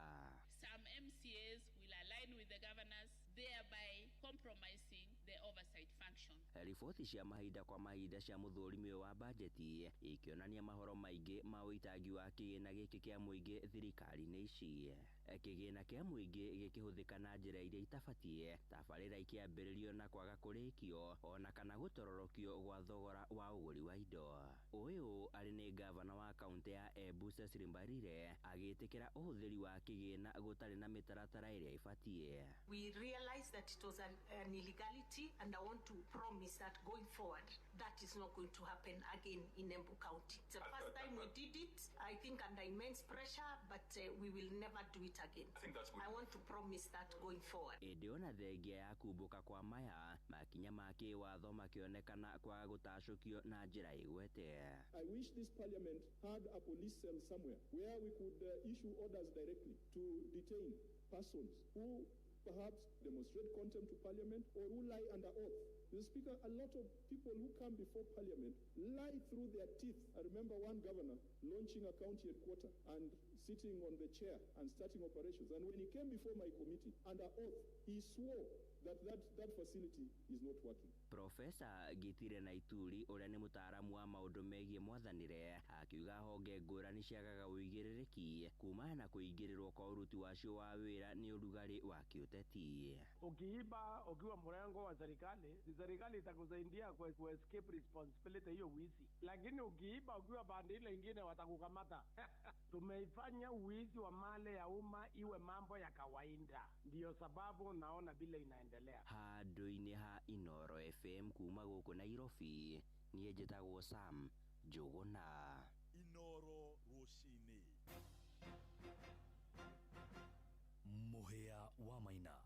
Some MCAs will align with the governors, thereby compromising the oversight function. Riboti cia mahinda kwa mahinda cia mũthũrimi ũyũ wa bajeti ikĩonania mahoro maingĩ ma ũitangi wa kĩgĩna gĩkĩ kĩa mũingĩ thirikari-inĩ ici, kĩgĩna kĩa mũingĩ gĩkĩhũthĩka na njĩra iria itabatiĩ, tabarĩra ikĩambĩrĩrio na kwaga kũrĩkio, ona kana gũtororokio gwa thogora wa ũgũri wa indo. Ũyũ arĩ nĩ gavana wa kaunti ya Embu Cecily Mbarire agĩtĩkĩra ũhũthĩri wa kĩgĩna gũtarĩ na mĩtaratara ĩrĩa ĩbatiĩ. We realized that it was an illegality, and I want to promise that going forward, that is not going to happen again in Embu County. It's the first time we did it, I think under immense pressure, but we will never do it again. I think that's good. I want to promise that going forward. Ĩndĩ ona thengia ya kumbũka kwa maya, makinya ma kĩwatho makĩonekana kwaga gũtacũkio na njĩra ĩgwete. I wish this parliament had a police cell somewhere where we could issue orders directly to detain persons who perhaps demonstrate contempt to parliament or who lie under oath. Mr. Speaker, a lot of people who come before parliament lie through their teeth. I remember one governor launching a county headquarters and sitting on the chair and starting operations. And when he came before my committee under oath, he swore that facility is not working. Profesa Gitire na Ituri ũrĩa nĩ mũtaaramu wa maũndũ megiĩ mwathanĩre akiuga honge ngũrani ciagaga ũigĩrĩrĩki kumana na kũingĩrĩrwo kwa ũruti wacio wa wĩra nĩ ũrugarĩ wa kĩũteti. Ukiiba ukiwa mrengo wa serikali, serikali itakusaidia ku escape responsibility hiyo wizi, lakini ukiiba ukiwa pande ile ingine watakukamata. Tumeifanya uwizi wa mali ya umma iwe mambo ya kawaida, ndio sababu naona vile inaendelea. Handũ-inĩ ha Inoro FM kuma gũkũ Nairobi, niĩ njĩtagwo Sam Njũgũna. Inoro rũcinĩ. Mũhĩa wa Maina.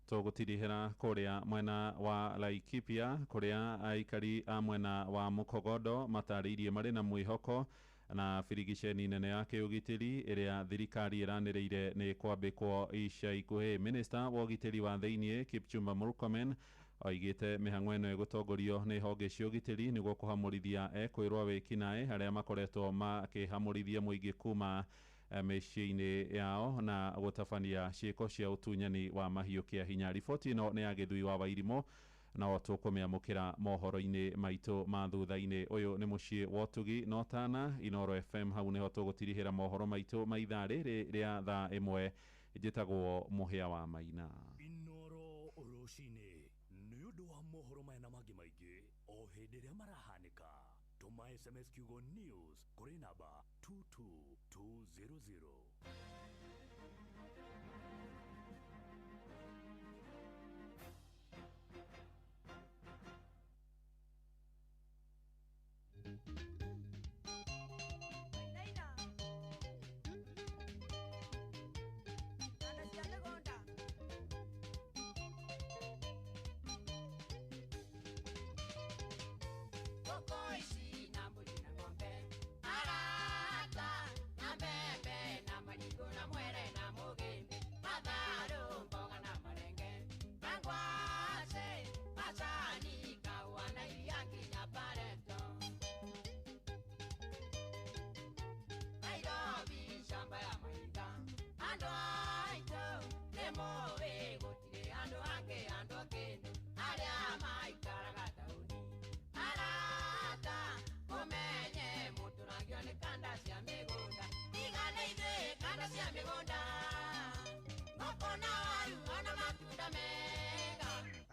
Tũgũtirihĩra kũrĩa mwena wa Laikipia kũrĩa aikari a mwena wa Mukogodo matarĩirie marĩ na mwĩhoko na birigiceni nene ya kĩũgitĩri ĩrĩa thirikari ĩranĩrĩire nĩ kwambĩkwo ica ikuhĩ. Minista wa ũgitĩri wa thĩiniĩ Kipchumba Murkomen oigĩte mĩhang'o ĩno ĩgũtongorio nĩ honge cia ũgitĩri nĩguo kũhamũrithia ekwĩrwo wĩkinaĩ arĩa makoretwo makĩhamũrithia mũingĩ kuma mĩciĩ-inĩ yao na gũtabania ciĩko cia ũtunyani wa mahiũ kĩa hinya. Riboti ĩno nĩ ya Gĩthui wa Wairimũ no tũkũmĩamũkĩra mohoro-inĩ maitũ ma thutha-inĩ. Ũyũ nĩ mũciĩ wa ũtugi no tana Inoro FM, hau nĩho tũgũtirihĩra mohoro maitũ ma ithaa rĩrĩ rĩa thaa 1. Njĩtagwo Mũhĩa wa Maina. Inoro rũcinĩ nĩ ũndũ wa mohoro maya na mangĩ maingĩ o hĩndĩ ĩrĩa marahanĩka. Tũma SMS kiugo news kũrĩ namba 22200.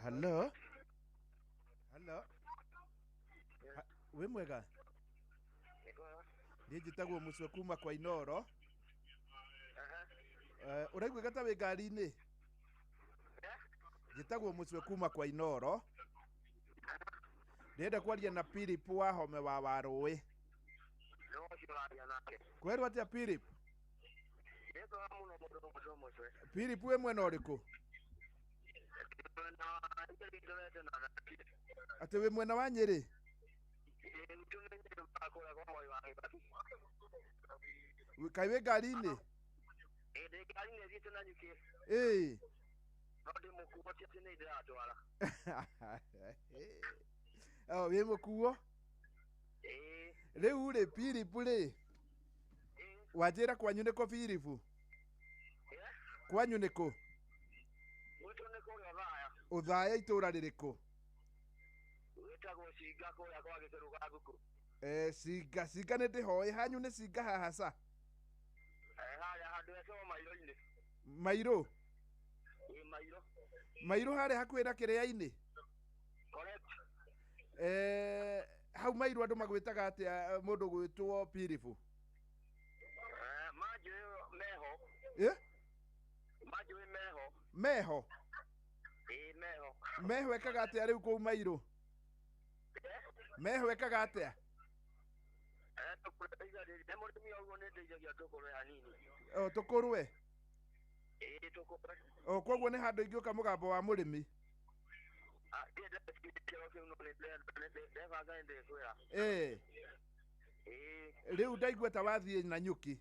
Hello? Hello? Wĩ mwega? Niĩ njĩtagwo Mũcwe kuma kwa Inoro. Ũraiguĩka ta wĩ ngari-inĩ? Njĩtagwo Mũcwe kuma kwa Inoro. Ndĩrenda kwaria na Philip wa Home wa Warũĩ. Kwerwo atĩa Philip? Philip wĩ mwena ũrĩkũ? Atĩ wĩ mwena wa Nyĩrĩ? Kaĩ wĩ ngari-inĩ? Ĩĩ. Wĩ mũkuo? Rĩu rĩ Philip rĩ, wanjĩra kwanyu nĩkũ Philip? Kwanyu nĩkũ? Ũthaya itũra rĩrĩkũ? Cinga cinga nĩ ndĩhoĩ hanyu nĩ cinga haha ca? Mairũ? Mairũ harĩa hakuhĩ na kĩrĩa-inĩ? Hau Mairũ andũ magwĩtaga atĩa mũndũ gwĩtwo Philip? Meho? Meho ekaga atĩa rĩu kũu Mairũ? Meho ekaga atĩa? O tũkũrwe? O koguo nĩ handũ ingĩũka mũgambo wa mũrĩmi? Rĩu ndaigua ta wathiĩ na nyuki.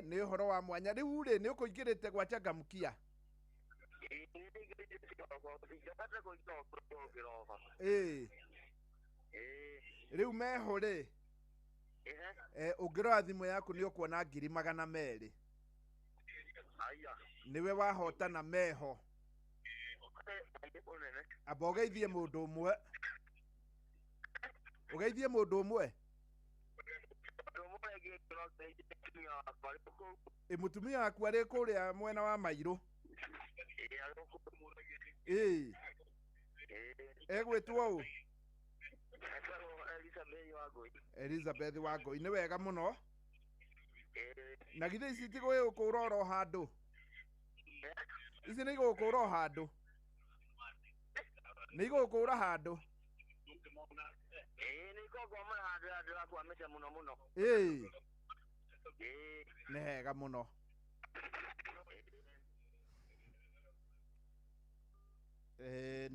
Nĩ ũhoro wa mwanya. Rĩu rĩ nĩ ũkũingĩrĩte gwa Changamkia? Rĩu meho rĩ, Ũngĩrora thimũ yaku nĩ ũkuona 200,000. Aya. Nĩwe wahotana meho. Amba ũgeithie mũndũ ũmwe. Ũgeithie mũndũ ũmwe. Ĩ mũtumia waku arĩ kũrĩa mwena wa Mairũ. Ĩ egwĩtwo ũ? Elizabeth Wangũi. Nĩ wega mũno. Na githĩ ici itigũgĩgũkũra oro handũ? Ici nĩ igũgũkũra o handũ? Nĩ igũgũkũra handũ? Ĩ nĩ hega mũno.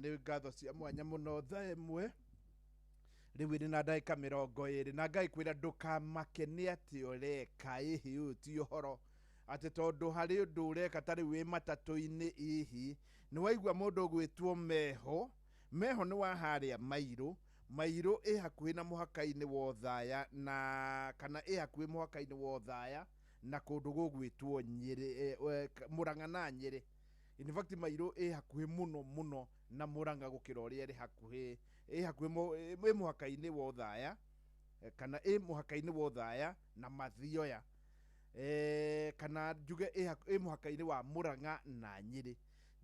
Nĩ ngatho cia mwanya mũno. Thaa ĩmwe rĩu ĩrĩ na ndagĩka 20 na Ngai kwĩra ndũkamake nĩ atĩ ũreka. Ĩhĩ ũyũ ti ũhoro atĩ tondũ harĩ ũndũ ũreka ta rĩu wĩ matatũ-inĩ. Ihi nĩ waigua mũndũ ũgwĩtwo Meho. Meho nĩ wa harĩa Mairũ. Mairũ ĩ hakuhĩ na mũhaka-inĩ wa Othaya na kana ĩ hakuhĩ mũhaka-inĩ wa Othaya na kũndũ gũgwĩtwo Nyĩrĩ, Mũrang'a na Nyĩrĩ. In fact Mairũ ĩ hakuhĩ mũno mũno na Mũrang'a gũkĩra ũrĩa ĩrĩ hakuhĩ. Ĩ hakuhĩ ĩ mũhaka-inĩ wa Othaya kana ĩ mũhaka-inĩ wa Othaya na Mathioya, kana njuge ĩ mũhaka-inĩ wa Mũrang'a na Nyĩrĩ.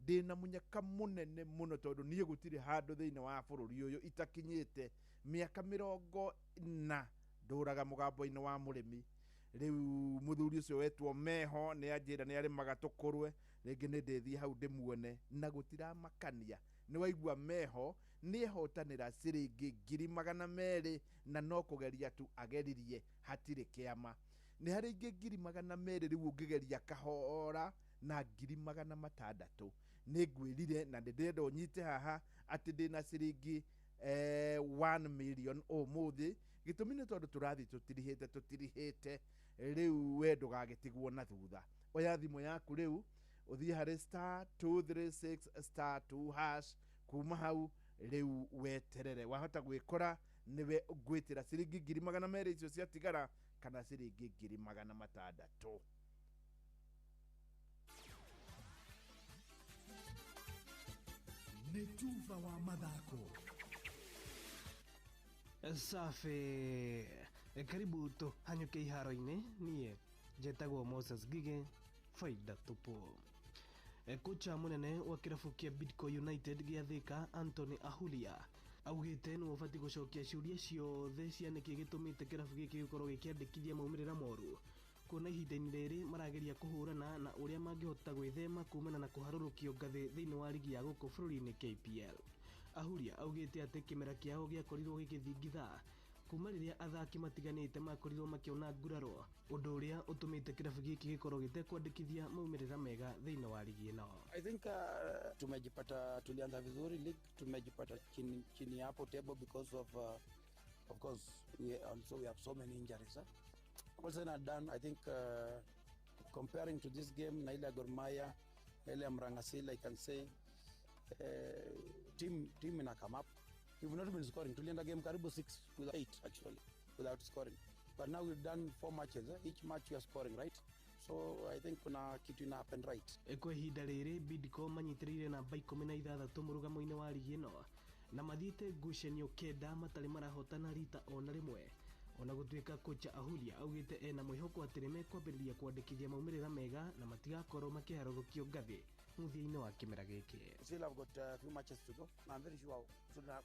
Ndĩna mũnyaka mũnene mũno tondũ niĩ gũtirĩ handũ thĩinĩ wa bũrũri ũyũ itakinyĩte mĩaka 40 ndũraga mũgambo-inĩ wa mũrĩmi. Rĩu mũthuri ũcio wetwo Meho nĩ anjĩra nĩ arĩmaga tũkũrwe, rĩngĩ nĩ ndĩthiĩ hau ndĩmuone na gũtiramakania. Nĩ waigua Meho nĩ ehotanĩra ciringi 200,000 na no kũgeria tu ageririe, hatirĩ kĩama. Nĩ harĩ ingĩ 200,000 rĩu ũngĩgeria kahora na 600,000. Nĩ ngwĩrire na nĩ ndĩrenda ũnyite haha atĩ ndĩna ciringi 1 million ũmũthĩ. Gĩtũmi nĩ tondũ tũrathiĩ tũtirihĩte rĩu we ndũgagĩtigwo na thutha. Oya thimũ yaku rĩu ũthiĩ harĩ *236*2# kuma hau rĩu weterere. Wahota gwĩkora nĩwe ngwĩtĩra ciringi 200,000 icio ciatigara kana ciringi 600,000. Nĩ tuba wa mathako. Safi. Karibu tũhanyũke iharo-inĩ. Niĩ njetagwo Moses Ngige, faida tupu. Kocha mũnene wa kĩrabu kĩa Bidco United gĩa Thika Anthony Ahulia augĩte nĩwe ũbatiĩ gũcokia ciũria ciothe cia nĩkĩ gĩtũmĩte kĩrabu gĩkĩ gĩkorwo gĩkĩandĩkithia maumĩrĩra moru, kuona ihinda-inĩ rĩrĩ marageria kũhũrana na ũrĩa mangĩhota gwĩthema kumana na kũharũrũkio ngathĩ thĩinĩ wa rigi ya gũkũ bũrũri-inĩ KPL. Ahulia augĩte atĩ kĩmera kĩao gĩakorirwo gĩgĩthingitha kuma rĩrĩa athaki matiganĩte makorirwo makĩona nguraro, ũndũ ũrĩa ũtũmĩte kĩrabu gĩkĩ gĩkorwo gĩtekwandĩkithia maumĩrĩra mega thĩinĩ wa ligi ĩno. I think tumejipata, tulianza vizuri league, tumejipata chini hapo table because of of course we have so many injuries. All said and done, I think comparing to this game na ile Gor Mahia na ile Mrangasila, I can say team ina come up. We've not been scoring. Tulienda game karibu 6 with 8 actually without scoring. But now we've done 4 matches. Each match we are scoring, right? So I think kuna kitu ina happen right. Kwa ihinda rĩrĩ Bidco manyitĩrĩire namba 16 mũrũgamo-inĩ wa ligi ĩno na mathiĩte ngucanio 9 matarĩ marahotana rita ona rĩmwe. Ona gũtuĩka kocha Ahulia augĩte ena mwĩhoko atĩ nĩmekwambĩrĩria kwandĩkithia maumĩrĩra mega na matigakorwo makĩharũrũkio ngathĩ mũthia-inĩ wa kĩmera gĩkĩ. Still have got a few matches to go. I'm very sure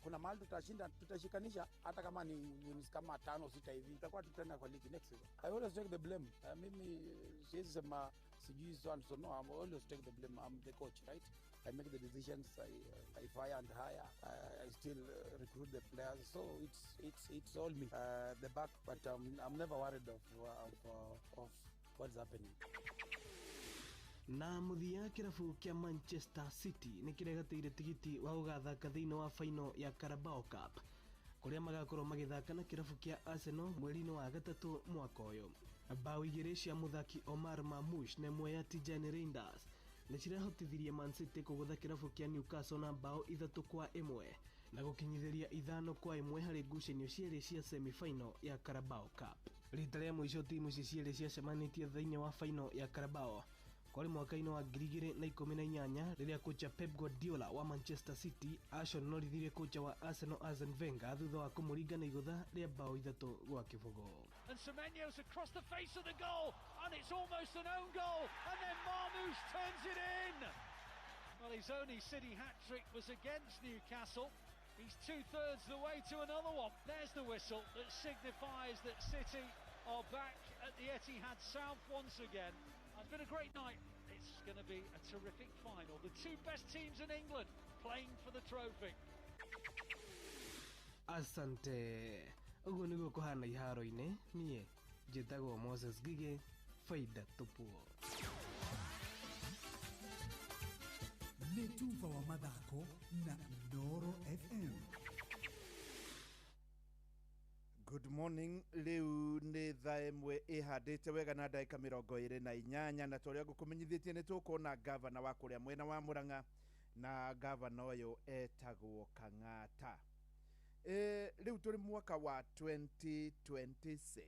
kuna mahali tutashinda, tutashikanisha hata kama ni wins kama 5 6 hivi, tutakuwa tutaenda kwa ligi next season. I always take the blame. Mimi siwezi sema sijui so and so, no, I'm always take the blame. I'm the coach, right? I make the decisions, I fire and hire, I still recruit the players, so it's all me, the back, but I'm never worried of what's happening. Na mũthia kĩrabu kĩa Manchester City nĩ kĩregatĩire tigiti wa gũgathaka thĩinĩ wa final ya Carabao Cup kũrĩa magakorwo magĩthaka na kĩrabu kĩa Arsenal mweri-inĩ wa 3 mwaka ũyũ. Bao 2 cia mũthaki Omar Marmoush na ĩmwe ya Tijani Reinders nĩ cirahotithirie Man City kũgũtha kĩrabu kĩa Newcastle na bao 3-1 Na gũkinyithĩria 5-1 harĩ ngucanio cierĩ cia semi-final ya Carabao Cup. Rita rĩa mũico timu ici cierĩ ciacemanĩtie thĩinĩ wa final ya Carabao kwarĩ mwaka-inĩ wa 2018 rĩrĩa kocha Pep Guardiola wa Manchester City aconorithirie kocha wa Arsenal Arsene Wenger thutha wa kũmũringa na igũtha rĩa bao 3-0. And Semenyo's across the face of the goal, and it's almost an own goal, and then Marmoush turns it in. Well, his only City hat-trick was against Newcastle. He's two-thirds the way to another one. There's the whistle that signifies that City are back at the Etihad South once again. It's been a great night. It's going to be a terrific final. The two best teams in England playing for the trophy. Asante. Ũguo nĩguo kũhana iharo-inĩ. Niĩ njĩtagwo Moses Ngigĩ, faida tupuo. Nĩ tuba wa mathako na Inooro FM. Good morning. Rĩu nĩ thaa 1 ĩhandĩte wega na ndagĩka 28, na torĩa ngũkũmenyithĩtie nĩ tũkuona gavana wa kũrĩa mwena wa Murang'a, na gavana ũyũ etagwo Kang'ata. Rĩu tũrĩ mwaka wa 2026,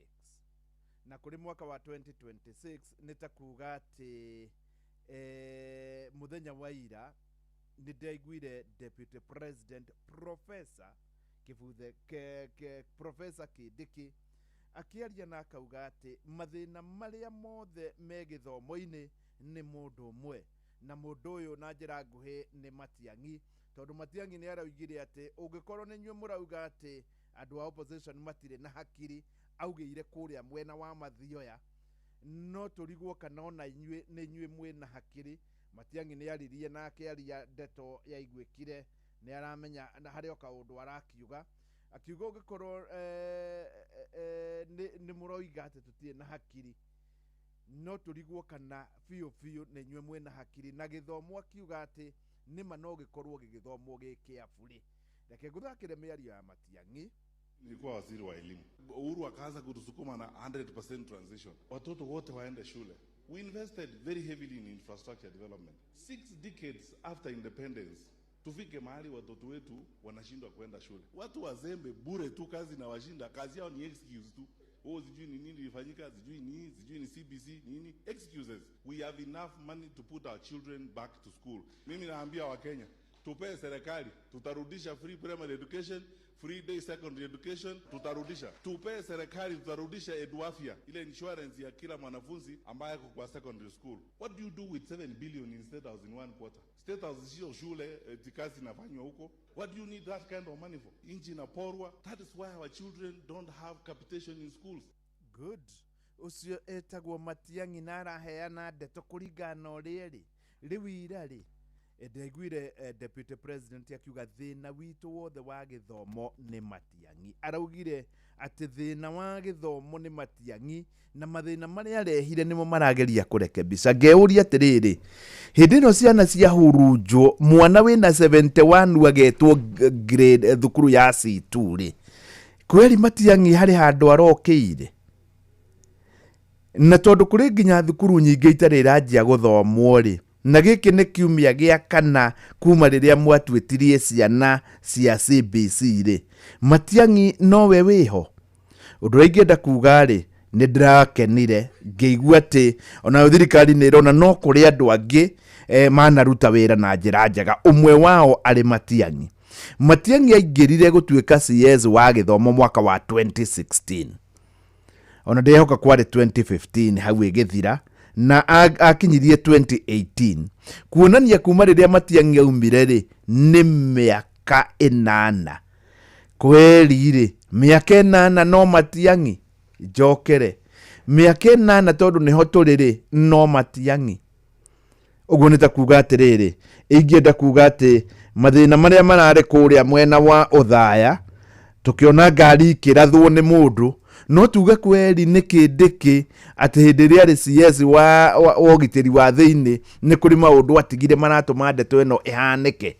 na kũrĩ mwaka wa 2026 nĩ ta kuga atĩ mũthenya wa ira nĩ ndaiguire Deputy President Professor Kibuthe ke, ke, Professor Kindiki akĩaria na akauga atĩ mathĩna marĩa mothe me gĩthomo-inĩ nĩ mũndũ ũmwe, na mũndũ ũyũ na njĩra nguhĩ nĩ Matiang'i, tondũ Matiang'i nĩ araugire atĩ ũngĩkorwo nĩ inyuĩ mũrauga atĩ andũ a opposition matirĩ na hakiri, augĩire kũrĩa mwena wa Mathioya, no tũrigwo kana ona inyuĩ nĩ inyuĩ mwĩna hakiri. Matiang'i nĩ aririe na akĩaria ndeto yaiguĩkire, nĩ aramenya na harĩ o kaũndũ arakiuga, akiuga ũngĩkorwo nĩ mũroiga atĩ tũtirĩ na hakiri, no tũrigwo kana biũ biũ nĩ inyuĩ mwĩna hakiri. Na gĩthomo akiuga atĩ nĩma no gĩkorwo gĩgĩthomwo gĩ kĩa burĩ. Reke ngũthakĩre mĩario ya Matiang'i. Nilikuwa waziri wa elimu. Uhuru akaanza kutusukuma na 100% transition. Watoto wote waende shule. We invested very heavily in infrastructure development. 6 decades after independence, tufike mahali watoto wetu wanashindwa kwenda shule. Watu wazembe bure tu, kazi na washinda, kazi yao ni excuse tu. Oh, sijui ni nini ilifanyika, sijui ni, sijui ni CBC, nini, excuses. We have enough money to put our children back to school. Mimi naambia Wakenya, tupee serikali, tutarudisha free primary education, free day secondary education, tutarudisha. Tupee serikali, tutarudisha Eduafia, ile insurance ya kila mwanafunzi ambaye ako kwa secondary school. What do you do with 7 billion in State House in one quarter? State House sio shule, kazi inafanywa huko. What do you need that kind of money for? Inchi inaporwa. That is why our children don't have capitation in schools. Good. Ucio etagwo Matiang'i na araheana ndeto kũringana na ũrĩa ĩrĩ. Rĩu ira rĩ, ndaiguire Deputy President akiuga thĩna witũ wothe wa gĩthomo nĩ Matiang'i. Araugire atĩ thĩna wa gĩthomo nĩ Matiang'i na mathĩna marĩa arehire nĩmo marageria kũrekebisha. Ngeyũria atĩrĩrĩ, hĩndĩ ĩno ciana ciahurunjwo, mwana wĩna 71 agetwo grade thukuru ya C2 rĩ, kweri Matiang'i harĩ handũ arokĩire? Na tondũ kũrĩ nginya thukuru nyingĩ itarĩ iranjia gũthomwo rĩ, na gĩkĩ nĩ kiumia gĩa kana kuma rĩrĩa mwatuĩtirie ciana cia CBC rĩ, Matiang'i nowe wĩho. Ũndũ ũrĩa ingĩenda kuga rĩ, nĩ ndĩrakenire ngĩigua atĩ onayo thirikari nĩ ĩrona no kũrĩ andũ angĩ manaruta wĩra na njĩra njega, ũmwe wao arĩ Matiang'i. Matiang'i aingĩrire gũtuĩka CS wa gĩthomo mwaka wa 2016, ona ndĩrehoka kwarĩ 2015 hau ĩgĩthira, na akinyirie 2018, kuonania kuma rĩrĩa Matiang'i aumire rĩ nĩ mĩaka 8. Kweri rĩ, mĩaka 8 no Matiang'i njokere mĩaka 8 tondũ nĩho tũrĩ rĩ no Matiang'i. Ũguo nĩ ta kuga atĩrĩrĩ, ingĩenda kuga atĩ mathĩna marĩa mararĩ kũrĩa mwena wa Othaya, tũkĩona ngari ikĩrathwo nĩ mũndũ, no tuge kweri nĩ kĩndĩkĩ atĩ hĩndĩ ĩrĩa arĩ CS wa ũgitĩri wa thĩinĩ nĩ kũrĩ maũndũ atigire maratũma ndeto ĩno ĩhanĩke.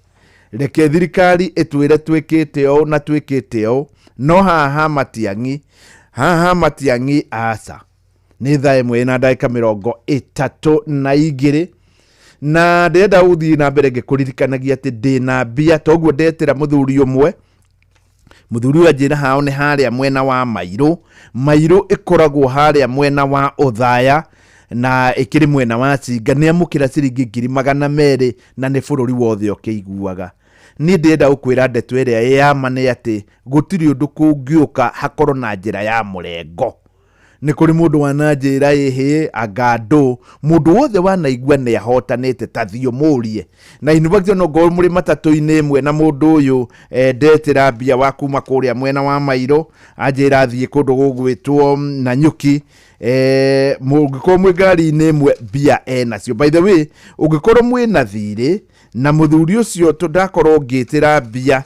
Reke thirikari ĩtwĩre twĩkĩte ũũ na twĩkĩte ũũ, no haha Matiang'i, haha Matiang'i aca. Nĩ thaa 1 na ndagĩka 32. Na ndĩrenda gũthiĩ na mbere ngĩkũririkanagia atĩ ndĩna mbia, toguo ndetĩra mũthuri ũmwe. Mũthuri ũyũ anjĩra hao nĩ harĩa mwena wa Mairũ. Mairũ ĩkoragwo harĩa mwena wa Othaya na ĩkĩrĩ mwena wa Cinga. Nĩ amũkĩra ciringi 200,000 na nĩ bũrũri wothe ũkĩiguaga. Niĩ ndĩrenda gũkwĩra ndeto ĩrĩa ĩ ya ma nĩ atĩ gũtirĩ ũndũ kũngĩũka hakorwo na njĩra ya mũrengo. Nĩ kũrĩ mũndũ wananjĩra ĩhĩ anga ndũ, mũndũ wothe wanaigua nĩ ahotanĩte ta thiĩ ũmũrie. Na in fact no ngorwo mũrĩ matatũ-inĩ ĩmwe na mũndũ ũyũ, ndetĩra mbia wa kuma kũrĩa mwena wa Mairũ, anjĩra thiĩ kũndũ gũgwĩtwo Nanyuki. Mũngĩkorwo mwĩ ngari-inĩ ĩmwe mbia enacio. By the way, ũngĩkorwo mwĩna thirĩ na mũthuri ũcio ndakorwo ngĩtĩra mbia,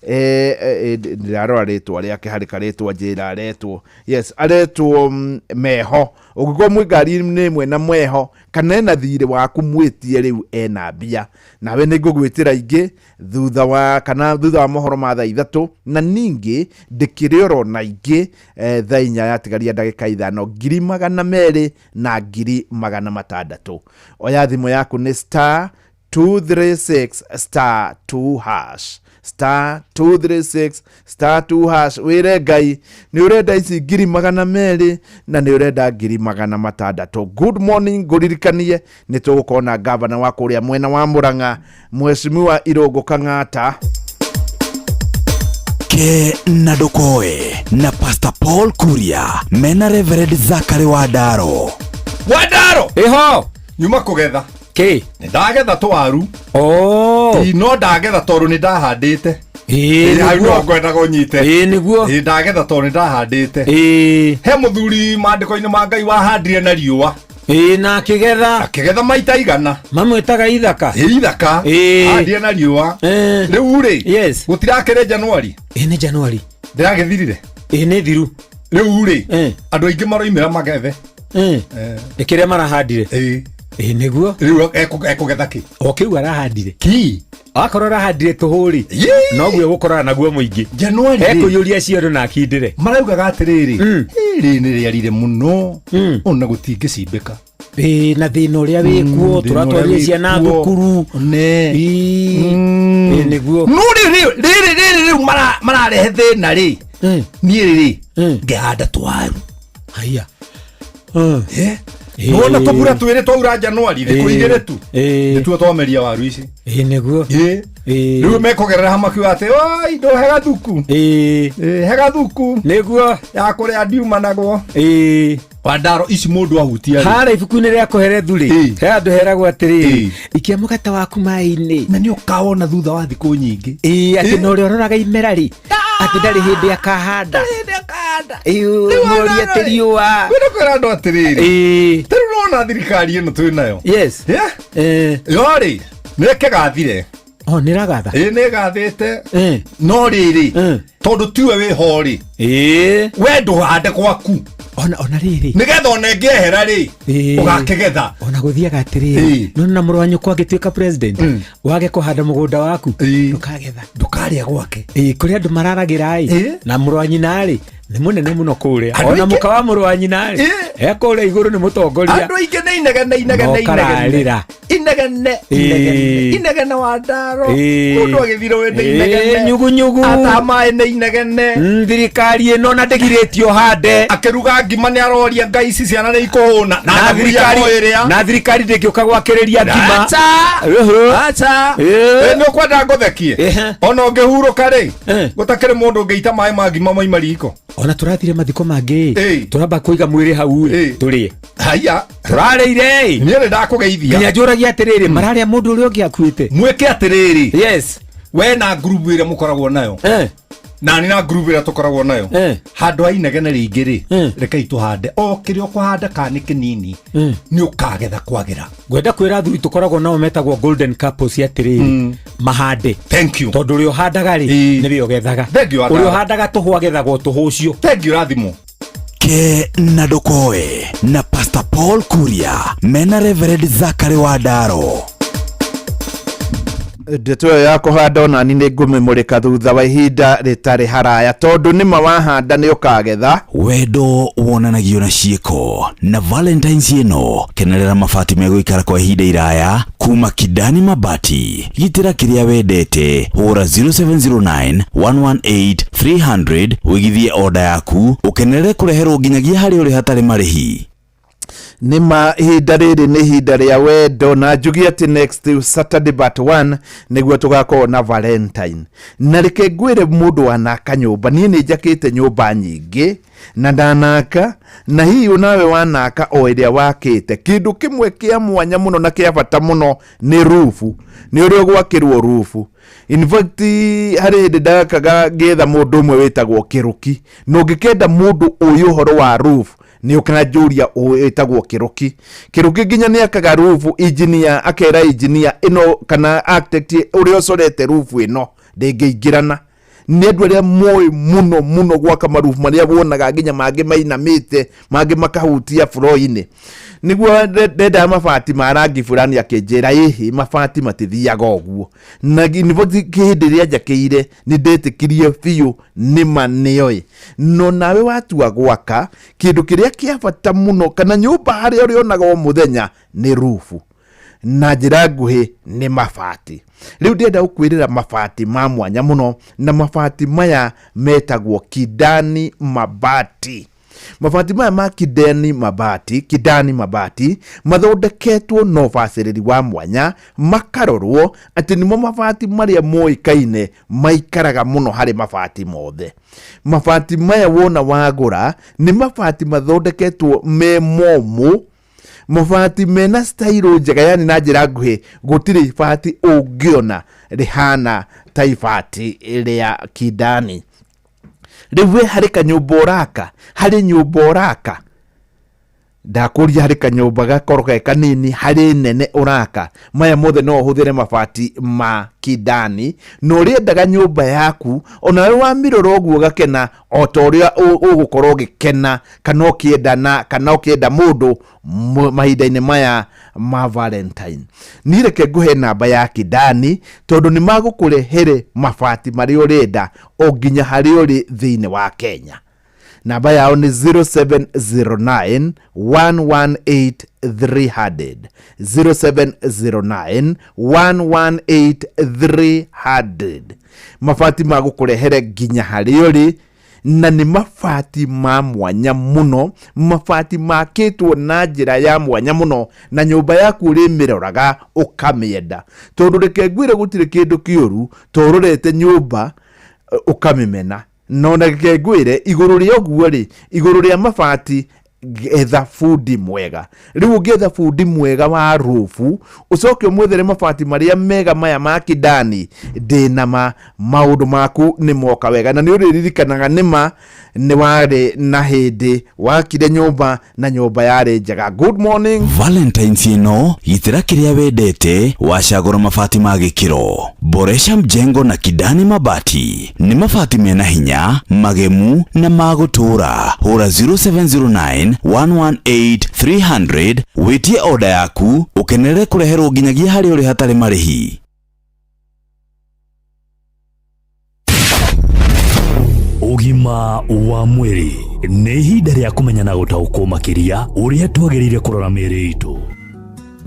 ndĩrarora rĩtwa rĩake harĩ karĩtwa njĩra aretwo, yes, aretwo Meho. Ũngĩkorwo mwĩ ngari-inĩ ĩmwe na Meho kana ena thirĩ waku mwĩtie rĩu ena mbia, nawe nĩ ngũgwĩtĩra ingĩ thutha wa kana thutha wa mohoro ma thaa 3, na ningĩ ndĩkĩrĩ oro na ingĩ, thaa 4 yatigaria ndagĩka 5, 200,000 na 600,000. Oya thimũ yaku nĩ star 236 star 2 hash, star 236 star 2 hash. Wĩre Ngai nĩ ũrenda ici 200,000 na nĩ ũrenda 600,000. Good morning, ngũririkanie nĩ tũgũkorwo na gavana wa kũrĩa mwena wa Murang'a, Mheshimiwa Irũngũ Kang'ata. Ke na ndũkoe na Pastor Paul Kuria mena Reverend Zachary Wandaro. Wandaro! Ĩho! Nyuma kũgetha. Kĩ? Nĩ ndagetha twaru. Oh. No ndagetha tondũ nĩ ndahandĩte. Ĩĩ, Hau nĩguo. no ngwendaga ũnyite. Ĩĩ, nĩguo. Ĩĩ, ndagetha tondũ nĩ ndahandĩte. Ĩĩ. He mũthuri maandĩko-inĩ ma Ngai wahandire na riũa. Ĩĩ, na akĩgetha. Akĩgetha maita igana. Mamwĩtaga Ithaka. Ĩĩ, Ithaka. Ĩĩ. Ahandire na riũa. Ĩĩ. Rĩu rĩ, Yes. gũtirakĩrĩ Januari. Ĩĩ, nĩ Januari. Ndĩragĩthirire. Ĩĩ, nĩ thiru. Rĩu rĩ, Ĩĩ. andũ aingĩ maroimĩra magethe. Ĩĩ. Nĩ kĩrĩa marahandire. Ĩĩ. Ĩĩ, nĩguo. Rĩu ekũgetha kĩ? O kĩu arahandire. Ki? Akorwo arahandire tũhũ rĩ, noguo egũkorana naguo mũingĩ. Januari rĩ. Ekũiyũria cioro na akindĩre. Maraugaga atĩrĩrĩ, rĩrĩ nĩ rĩarire mũno, ona gũtingĩcimbĩka. Ĩĩ, na thĩna ũrĩa wĩkuo, Thĩna ũrĩa tũratwarire ciana wĩkuo. thukuru. Ne. Ĩĩ. Ĩĩ, nĩguo. No rĩrĩ, rĩrĩ, rĩrĩ rĩu mararehe thĩna rĩ. Niĩ rĩrĩ, ngĩhanda twaru. Haiya. Nona tũbura twĩrĩ twaura Januari, thikũ igĩrĩ tu. Nĩtuo twameria waru ici. Ĩĩ, nĩguo. Ĩĩ. Rĩu mekũgerera ha makiuga atĩ, oi, ndo he gathuku. Ĩĩ. Ĩĩ, he gathuku. Nĩguo. Ya kũrĩa ndiumanagwo. Ĩĩ. Wandaro ici mũndũ ahutia rĩ. Harĩa ibuku-inĩ rĩa Kohelethu rĩ, he handũ heragwo atĩrĩrĩ, ikia mũgate waku maĩ-inĩ. Na nĩ ũkawona thutha wa thikũ nyingĩ. Ĩĩ, atĩ na ũrĩa ũroraga imera rĩ, atĩ ndarĩ hĩndĩ akahanda. Ĩĩ, mũrie atĩ riũa. Kwĩna kwĩra andũ atĩrĩrĩ. Ĩĩ. Ta rĩu nĩwona thirikari ĩno twĩ nayo. Yes. Yeah? Yo rĩ, nĩ ĩkĩgathire. Oh, nĩ ĩragatha? Ĩĩ, nĩ ĩgathĩte. No rĩrĩ, tondũ tiwe wĩho rĩ, we ndũhande gwaku. Ona rĩrĩ. Nĩgetha ona ĩngĩehera rĩ, ũgakĩgetha. Ona gũthiaga atĩrĩrĩ, no na mũrũ wa nyũkwa angĩtuĩka president, wage kũhanda mũgũnda waku, ndũkagetha. Ndũkarĩa gwake. Ĩĩ, kũrĩ andũ mararagĩra ĩ, na mũrũ wa nyina rĩ, nĩ mũnene mũno kũrĩa. Andũ Ona aingĩ- mũka wa mũrũ wa nyina rĩ, e kũrĩa igũrũ nĩ mũtongoria. Andũ aingĩ nĩ inegene, inegene, No inegene. kararĩra. Inegene, Ĩĩ. inegene, inegene wa Ndaro. Ĩĩ. Mũndũ agĩthirwo nĩ Ĩĩ, inegene. nyugunyugu. Ata maĩ nĩ inegene. Thirikari ĩno na ndĩgirĩtio hande. Akĩruga ngima nĩ aroria Ngai ici ciana nĩ ikũhũna. Na thaburia no ĩrĩa. Na thirikari ndĩngĩũka gwakĩrĩria ngima. Acha. Acha. Ĩĩ. Ĩ, nĩ ũkwenda ngũthekie? Ona ũngĩhurũka rĩ, gũtakĩrĩ mũndũ ũngĩita maĩ ma ngima maima riko. Ona tũrathire mathiko mangĩ, tũramba kũiga mwĩrĩ hau rĩ, tũrĩe. Haiya. Tũrarĩire ĩ. Niĩ nĩ ndakũgeithia. Nginya njũragia atĩrĩrĩ, mararĩa mũndũ ũrĩa ũngĩ akuĩte. Mwĩke atĩrĩrĩ. Yes. We na ngurubu ĩrĩa mũkoragwo nayo. Nani na ngurubu ĩrĩa tũkoragwo nayo. Handũ ha inegene rĩingĩ rĩ, rekei tũhande. O kĩrĩa ũkũhanda kana nĩ kĩnini, nĩ ũkagetha kwagĩra. Ngwenda kwĩra athuri tũkoragwo nao metagwo golden couples atĩrĩrĩ, mahande. Thank you. Tondũ ũrĩa ũhandaga rĩ, nĩwe ũgethaga. Thank you, Wandaro. Ũrĩa ũhandaga tũhũ agethaga o tũhũ ũcio. Thank you, rathimo. Ke na ndũkoe na Pastor Paul Kuria mena Reverend Zachary Wandaro. Ndeto ĩyo ya kũhanda onani nĩ ngũmĩmũrĩka thutha wa ihinda rĩtarĩ haraya, tondũ nĩma wahanda nĩ ũkagetha. Wendo wonanagio na ciĩko, na Valentines ĩno kenerera mabati megũikara kwa ihinda iraya kuma Kidani Mabati. Gitĩra kĩrĩa wendete, hũra 0709 118 300 wĩgithie oda yaku ũkenerere kũreherwo nginyagia harĩa ũrĩ hatarĩ marĩhi. Nĩma ihinda rĩrĩ nĩ ihinda rĩa wendo, na njugie atĩ next Saturday but one nĩguo tũgakorwo na Valentine. Na reke ngwĩre mũndũ wanaka nyũmba, niĩ nĩ njakĩte nyũmba nyingĩ na ndanaka, na hihi nawe wanaka o ĩrĩa wakĩte, kĩndũ kĩmwe kĩa mwanya mũno na kĩa bata mũno nĩ rufu, nĩ ũrĩa ũgwakĩrwo rufu. In fact, harĩ hĩndĩ ndakaga ngĩetha mũndũ ũmwe wĩtagwo Kĩrũki, na ũngĩkenda mũndũ ũĩ ũhoro wa roof nĩ ũkanjũria wĩtagwo Kĩrũki. Kĩrũki nginya nĩ akaga roof, engineer akera engineer ĩno kana architect ũrĩa ũcorete roof ĩno ndĩngĩingĩrana. Nĩ andũ arĩa moĩ mũno mũno gwaka marubu marĩa wonaga nginya mangĩ mainamĩte, mangĩ makahutia floor-inĩ. Nĩguo ndendaga mabati ma rangi fulani, akĩnjĩra ĩhĩ mabati matithiaga ũguo. Na in fact hĩndĩ ĩrĩa njakĩire nĩ ndetĩkirie biũ nĩma nĩoĩ. No nawe watua gwaka kĩndũ kĩrĩa kĩa bata mũno kana nyũmba harĩa ũrĩonaga o mũthenya nĩ rubu, na njĩra nguhĩ nĩ mabati. Rĩu ndĩrenda gũkwĩrĩra mabati ma mwanya mũno, na mabati maya metagwo Kidani Mabati. Mabati maya ma Kidani Mabati, Kidani Mabati mathondeketwo na ũbacĩrĩri wa mwanya, makarorwo atĩ nĩmo mabati marĩa moĩkaine maikaraga mũno harĩ mabati mothe. Mabati maya wona wagũra nĩ mabati mathondeketwo me momũ, mabati mena style njega, yani na njĩra nguhĩ gũtirĩ ibati ũngĩona rĩhana ta ibati rĩa Kidani. Rĩu we harĩ kanyũmba ũraka, harĩ nyũmba ũraka, ndakũria harĩ kanyũmba gakorwo ge kanini, harĩ nene ũraka, maya mothe no ũhũthĩre mabati ma Kidani. Na ũrĩendaga nyũmba yaku onawe wamĩrora ũguo ũgakena o ta ũrĩa ũgũkorwo ũgĩkena kana ũkĩendana kana ũkĩenda mũndũ mahinda-inĩ maya ma Valentine. Niĩ reke ngũhe namba ya Kidani tondũ nĩ magũkũrehere mabati marĩa ũrenda o nginya harĩa ũrĩ thĩinĩ wa Kenya. Namba yao nĩ 0709 118 300, 0709 118 300. Mabati magũkũrehere nginya harĩa ũrĩ, na nĩ mabati ma mwanya mũno, mabati makĩtwo na njĩra ya mwanya mũno, na nyũmba yaku ũrĩmĩroraga ũkamĩenda. Tondũ reke ngwĩre gũtirĩ kĩndũ kĩũru ta ũrorete nyũmba ũkamĩmena. No na reke ngwĩre igũrũ rĩa ũguo rĩ, igũrũ rĩa mabati etha bundi mwega. Rĩu ũngĩetha bundi mwega wa rũbu, ũcoke ũmwethere mabati marĩa mega maya ma Kidani, ndĩna ma maũndũ maku nĩ moka wega. Na nĩ ũrĩririkanaga nĩma nĩ warĩ na hĩndĩ wakire nyũmba na nyũmba yarĩ njega. Good morning. Valentines ĩno gitĩra kĩrĩa wendete wacagũra mabati ma gĩkĩro. Boresha mjengo na Kidani Mabati. Nĩ mabati mena hinya, magemu na ma gũtũũra. Hũra 0709 118 300 wĩtie oda yaku ũkenerere kũreherwo nginyagia harĩa ũrĩ hatarĩ marĩhi. Ũgima wa mwĩrĩ nĩ ihinda rĩa kũmenya na gũtaũkwo makĩria ũrĩa twagĩrĩire kũrora mĩĩrĩ itũ.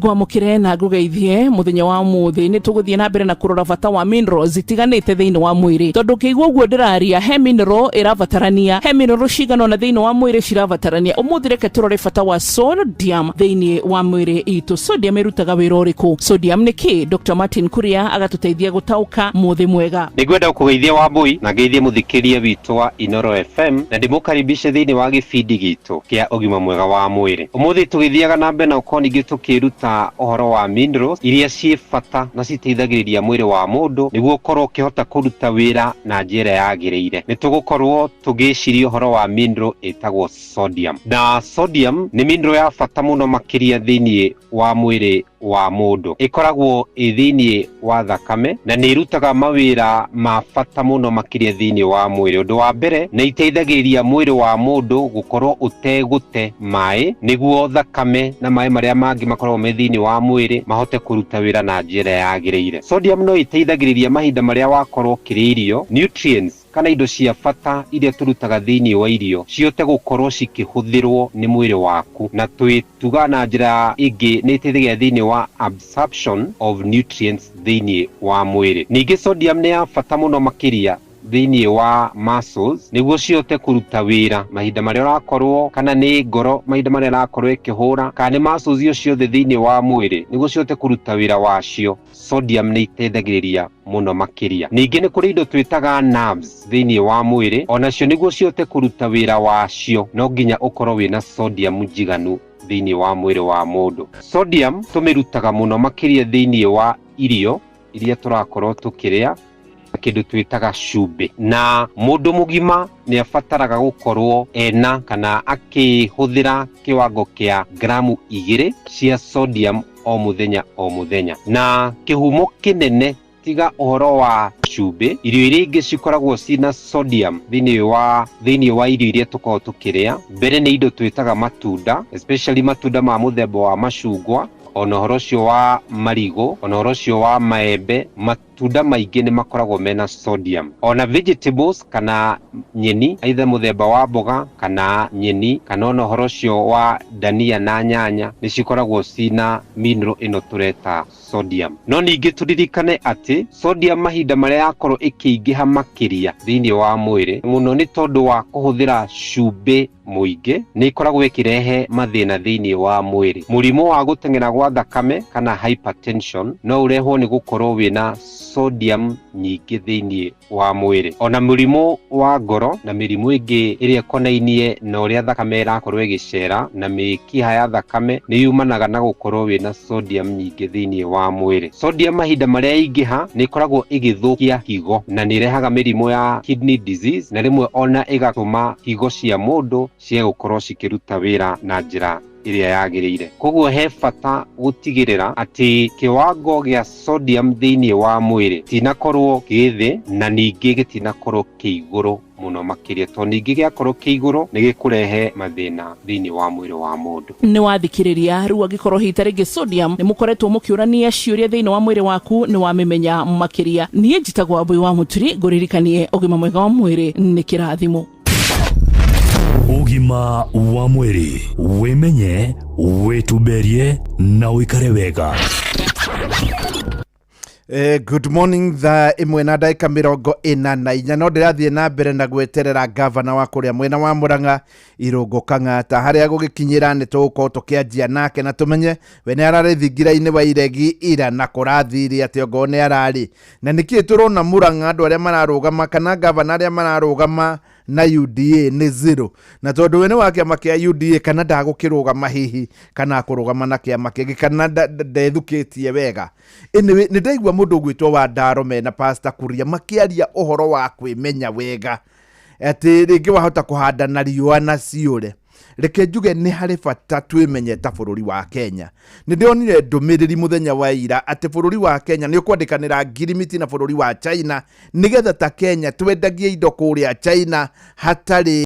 Ngwamũkĩre na ngũgeithie mũthenya wa ũmũthĩ. Nĩ tũgũthiĩ na mbere na kũrora bata wa minerals itiganĩte thĩinĩ wa mwĩrĩ, tondũ ũkĩigua ũguo ndĩraria he mineral ĩrabatarania, he mineral cigana ũna thĩinĩ wa mwĩrĩ cirabatarania. Ũmũthĩ reke tũrore bata wa sodium thĩinĩ wa mwĩrĩ itũ. Sodium ĩrutaga wĩra ũrĩkũ? Sodium nĩ kĩ? Dr. Martin Kuria agatũteithia gũtaũka. Mũthĩ mwega. Nĩngwenda gũkũgeithia Wambui na ngeithie mũthikĩria witũ wa Inoro FM na ndĩmũkaribishe thĩinĩ wa gĩbindi gitũ kĩa ũgima mwega wa mwĩrĩ. Ũmũthĩ tũgĩthiaga na mbere na ũkorwo ningĩ tũkĩruta ũhoro wa minerals iria ciĩ bata na citeithagĩrĩria mwĩrĩ wa mũndũ nĩguo ũkorwo ũkĩhota kũruta wĩra na njĩra yagĩrĩire. Nĩ tũgũkorwo tũgĩciria ũhoro wa mineral ĩtagwo sodium, na sodium nĩ mineral ya bata mũno makĩria thĩinĩ wa mwĩrĩ wa mũndũ. Ĩkoragwo ĩ thĩinĩ wa thakame na nĩ ĩrutaga mawĩra ma bata mũno makĩria thĩinĩ wa mwĩrĩ. Ũndũ wa mbere, nĩ iteithagĩrĩria mwĩrĩ wa mũndũ gũkorwo ũtegũte maĩ, nĩguo thakame na maĩ marĩa mangĩ makoragwo me thĩinĩ wa mwĩrĩ mahote kũruta wĩra na njĩra yagĩrĩire. Sodium no ĩteithagĩrĩria mahinda marĩa wakorwo ũkĩrĩa irio, nutrients kana indo cia bata iria tũrutaga thĩinĩ wa irio cihote gũkorwo cikĩhũthĩrwo nĩ mwĩrĩ waku, na twĩtuga na njĩra ĩngĩ nĩ ĩteithagia thĩinĩ wa absorption of nutrients thĩinĩ wa mwĩrĩ. Ningĩ sodium nĩ ya bata mũno makĩria thĩinĩ wa muscles nĩguo cihote kũruta wĩra mahinda marĩa ũrakorwo, kana nĩ ngoro mahinda marĩa ĩrakorwo ĩkĩhũra, kana nĩ muscles icio ciothe thĩinĩ wa mwĩrĩ nĩguo cihote kũruta wĩra wacio. Sodium nĩ iteithagĩrĩria mũno makĩria. Ningĩ nĩ kũrĩ indo twĩtaga nerves thĩinĩ wa mwĩrĩ, onacio nĩguo cihote kũruta wĩra wacio no nginya ũkorwo wĩna sodium njiganu thĩinĩ wa mwĩrĩ wa mũndũ. Sodium tũmĩrutaga mũno makĩria thĩinĩ wa irio iria tũrakorwo tũkĩrĩa, kĩndũ twĩtaga cumbĩ, na mũndũ mũgima nĩ abataraga gũkorwo ena kana akĩhũthĩra kĩwango kĩa gramu 2 cia sodium o mũthenya o mũthenya. Na kĩhumo kĩnene tiga ũhoro wa cumbĩ, irio iria ingĩ cikoragwo cina sodium thĩinĩ wa irio iria tũkoragwo tũkĩrĩa, mbere nĩ indo twĩtaga matunda, especially matunda ma mũthemba wa macungwa, ona ũhoro ũcio wa marigũ, ona ũhoro ũcio wa maembe. Matunda maingĩ nĩ makoragwo mena sodium. Ona vegetables kana nyeni, either mũthemba wa mboga kana nyeni, kana ona ũhoro ũcio wa ndania na nyanya, nĩ cikoragwo cina mineral ĩno tũreta sodium. No ningĩ tũririkane atĩ sodium mahinda marĩa yakorwo ĩkĩingĩha makĩria thĩinĩ wa mwĩrĩ mũno nĩ tondũ wa kũhũthĩra cumbĩ mũingĩ, nĩ ĩkoragwo ĩkĩrehe mathĩna thĩinĩ wa mwĩrĩ. Mũrimũ wa gũteng'era gwa thakame kana hypertension no ũrehwo nĩ gũkorwo wĩna sodium nyingĩ thĩinĩ wa mwĩrĩ. Ona mũrimũ wa ngoro na mĩrimũ ĩngĩ ĩrĩa ĩkonainie na ũrĩa thakame ĩrakorwo ĩgĩcera na mĩkiha ya thakame nĩ yumanaga na gũkorwo wĩna sodium nyingĩ thĩinĩ wa mwĩrĩ. Sodium mahinda marĩa yaingĩha nĩ ĩkoragwo ĩgĩthũkia higo na nĩ ĩrehaga mĩrimũ ya kidney disease, na rĩmwe ona ĩgatũma higo cia mũndũ cie gũkorwo cikĩruta wĩra na njĩra ĩrĩa yagĩrĩire. Koguo he bata gũtigĩrĩra atĩ kĩwango gĩa sodium thĩinĩ wa mwĩrĩ gĩtinakorwo gĩ thĩ na ningĩ gĩtinakorwo kĩ igũrũ mũno makĩria, tondũ ningĩ gĩakorwo kĩ igũrũ nĩ gĩkũrehe mathĩna thĩinĩ wa mwĩrĩ wa mũndũ. Nĩ wathikĩrĩria rĩu, angĩkorwo hihi ta rĩngĩ sodium nĩ mũkoretwo mũkĩũrania ciũria thĩinĩ wa mwĩrĩ waku, nĩ wamĩmenya makĩria. Niĩ njĩtagwo Wambui wa Mũturi, ngũririkanie ũgima mwega wa mwĩrĩ nĩ kĩrathimo. Ũgima wa mwĩrĩ, wĩmenye, wĩtumberie na ũikare wega. Good morning, thaa 1 na ndagĩka 44. No ndĩrathiĩ na mbere na gweterera gavana wa kũrĩa mwena wa Murang'a, Irũngũ Kang'ata. Harĩa gũgĩkinyĩra nĩ tũgũkorwo tũkĩanjia nake na tũmenye we nĩ ararĩ thingira-inĩ wa iregi ira na kũrathire atĩ ongorwo nĩ ararĩ, na nĩkĩĩ tũrona Murang'a andũ arĩa mararũgama kana gavana arĩa mararũgama na UDA nĩ zero, na tondũ we nĩ wa kĩama kĩa UDA, kana ndagũkĩrũgama hihi kana akũrũgama na kĩama kĩngĩ, kana ndethukĩtie wega. Anyway, nĩ ndaigua mũndũ ũgwĩtwo wa Ndaro mena Pastor Kuria makĩaria ũhoro wa kwĩmenya wega, atĩ rĩngĩ wahota kũhanda na riũa na ciũre. Reke njuge nĩ harĩ bata twĩmenye ta bũrũri wa Kenya. Nĩ ndĩronire ndũmĩrĩri mũthenya wa ira atĩ bũrũri wa Kenya nĩ ũkwandĩkanĩra ngirimiti na bũrũri wa China, nĩgetha ta Kenya twendagie indo kũrĩa China hatarĩ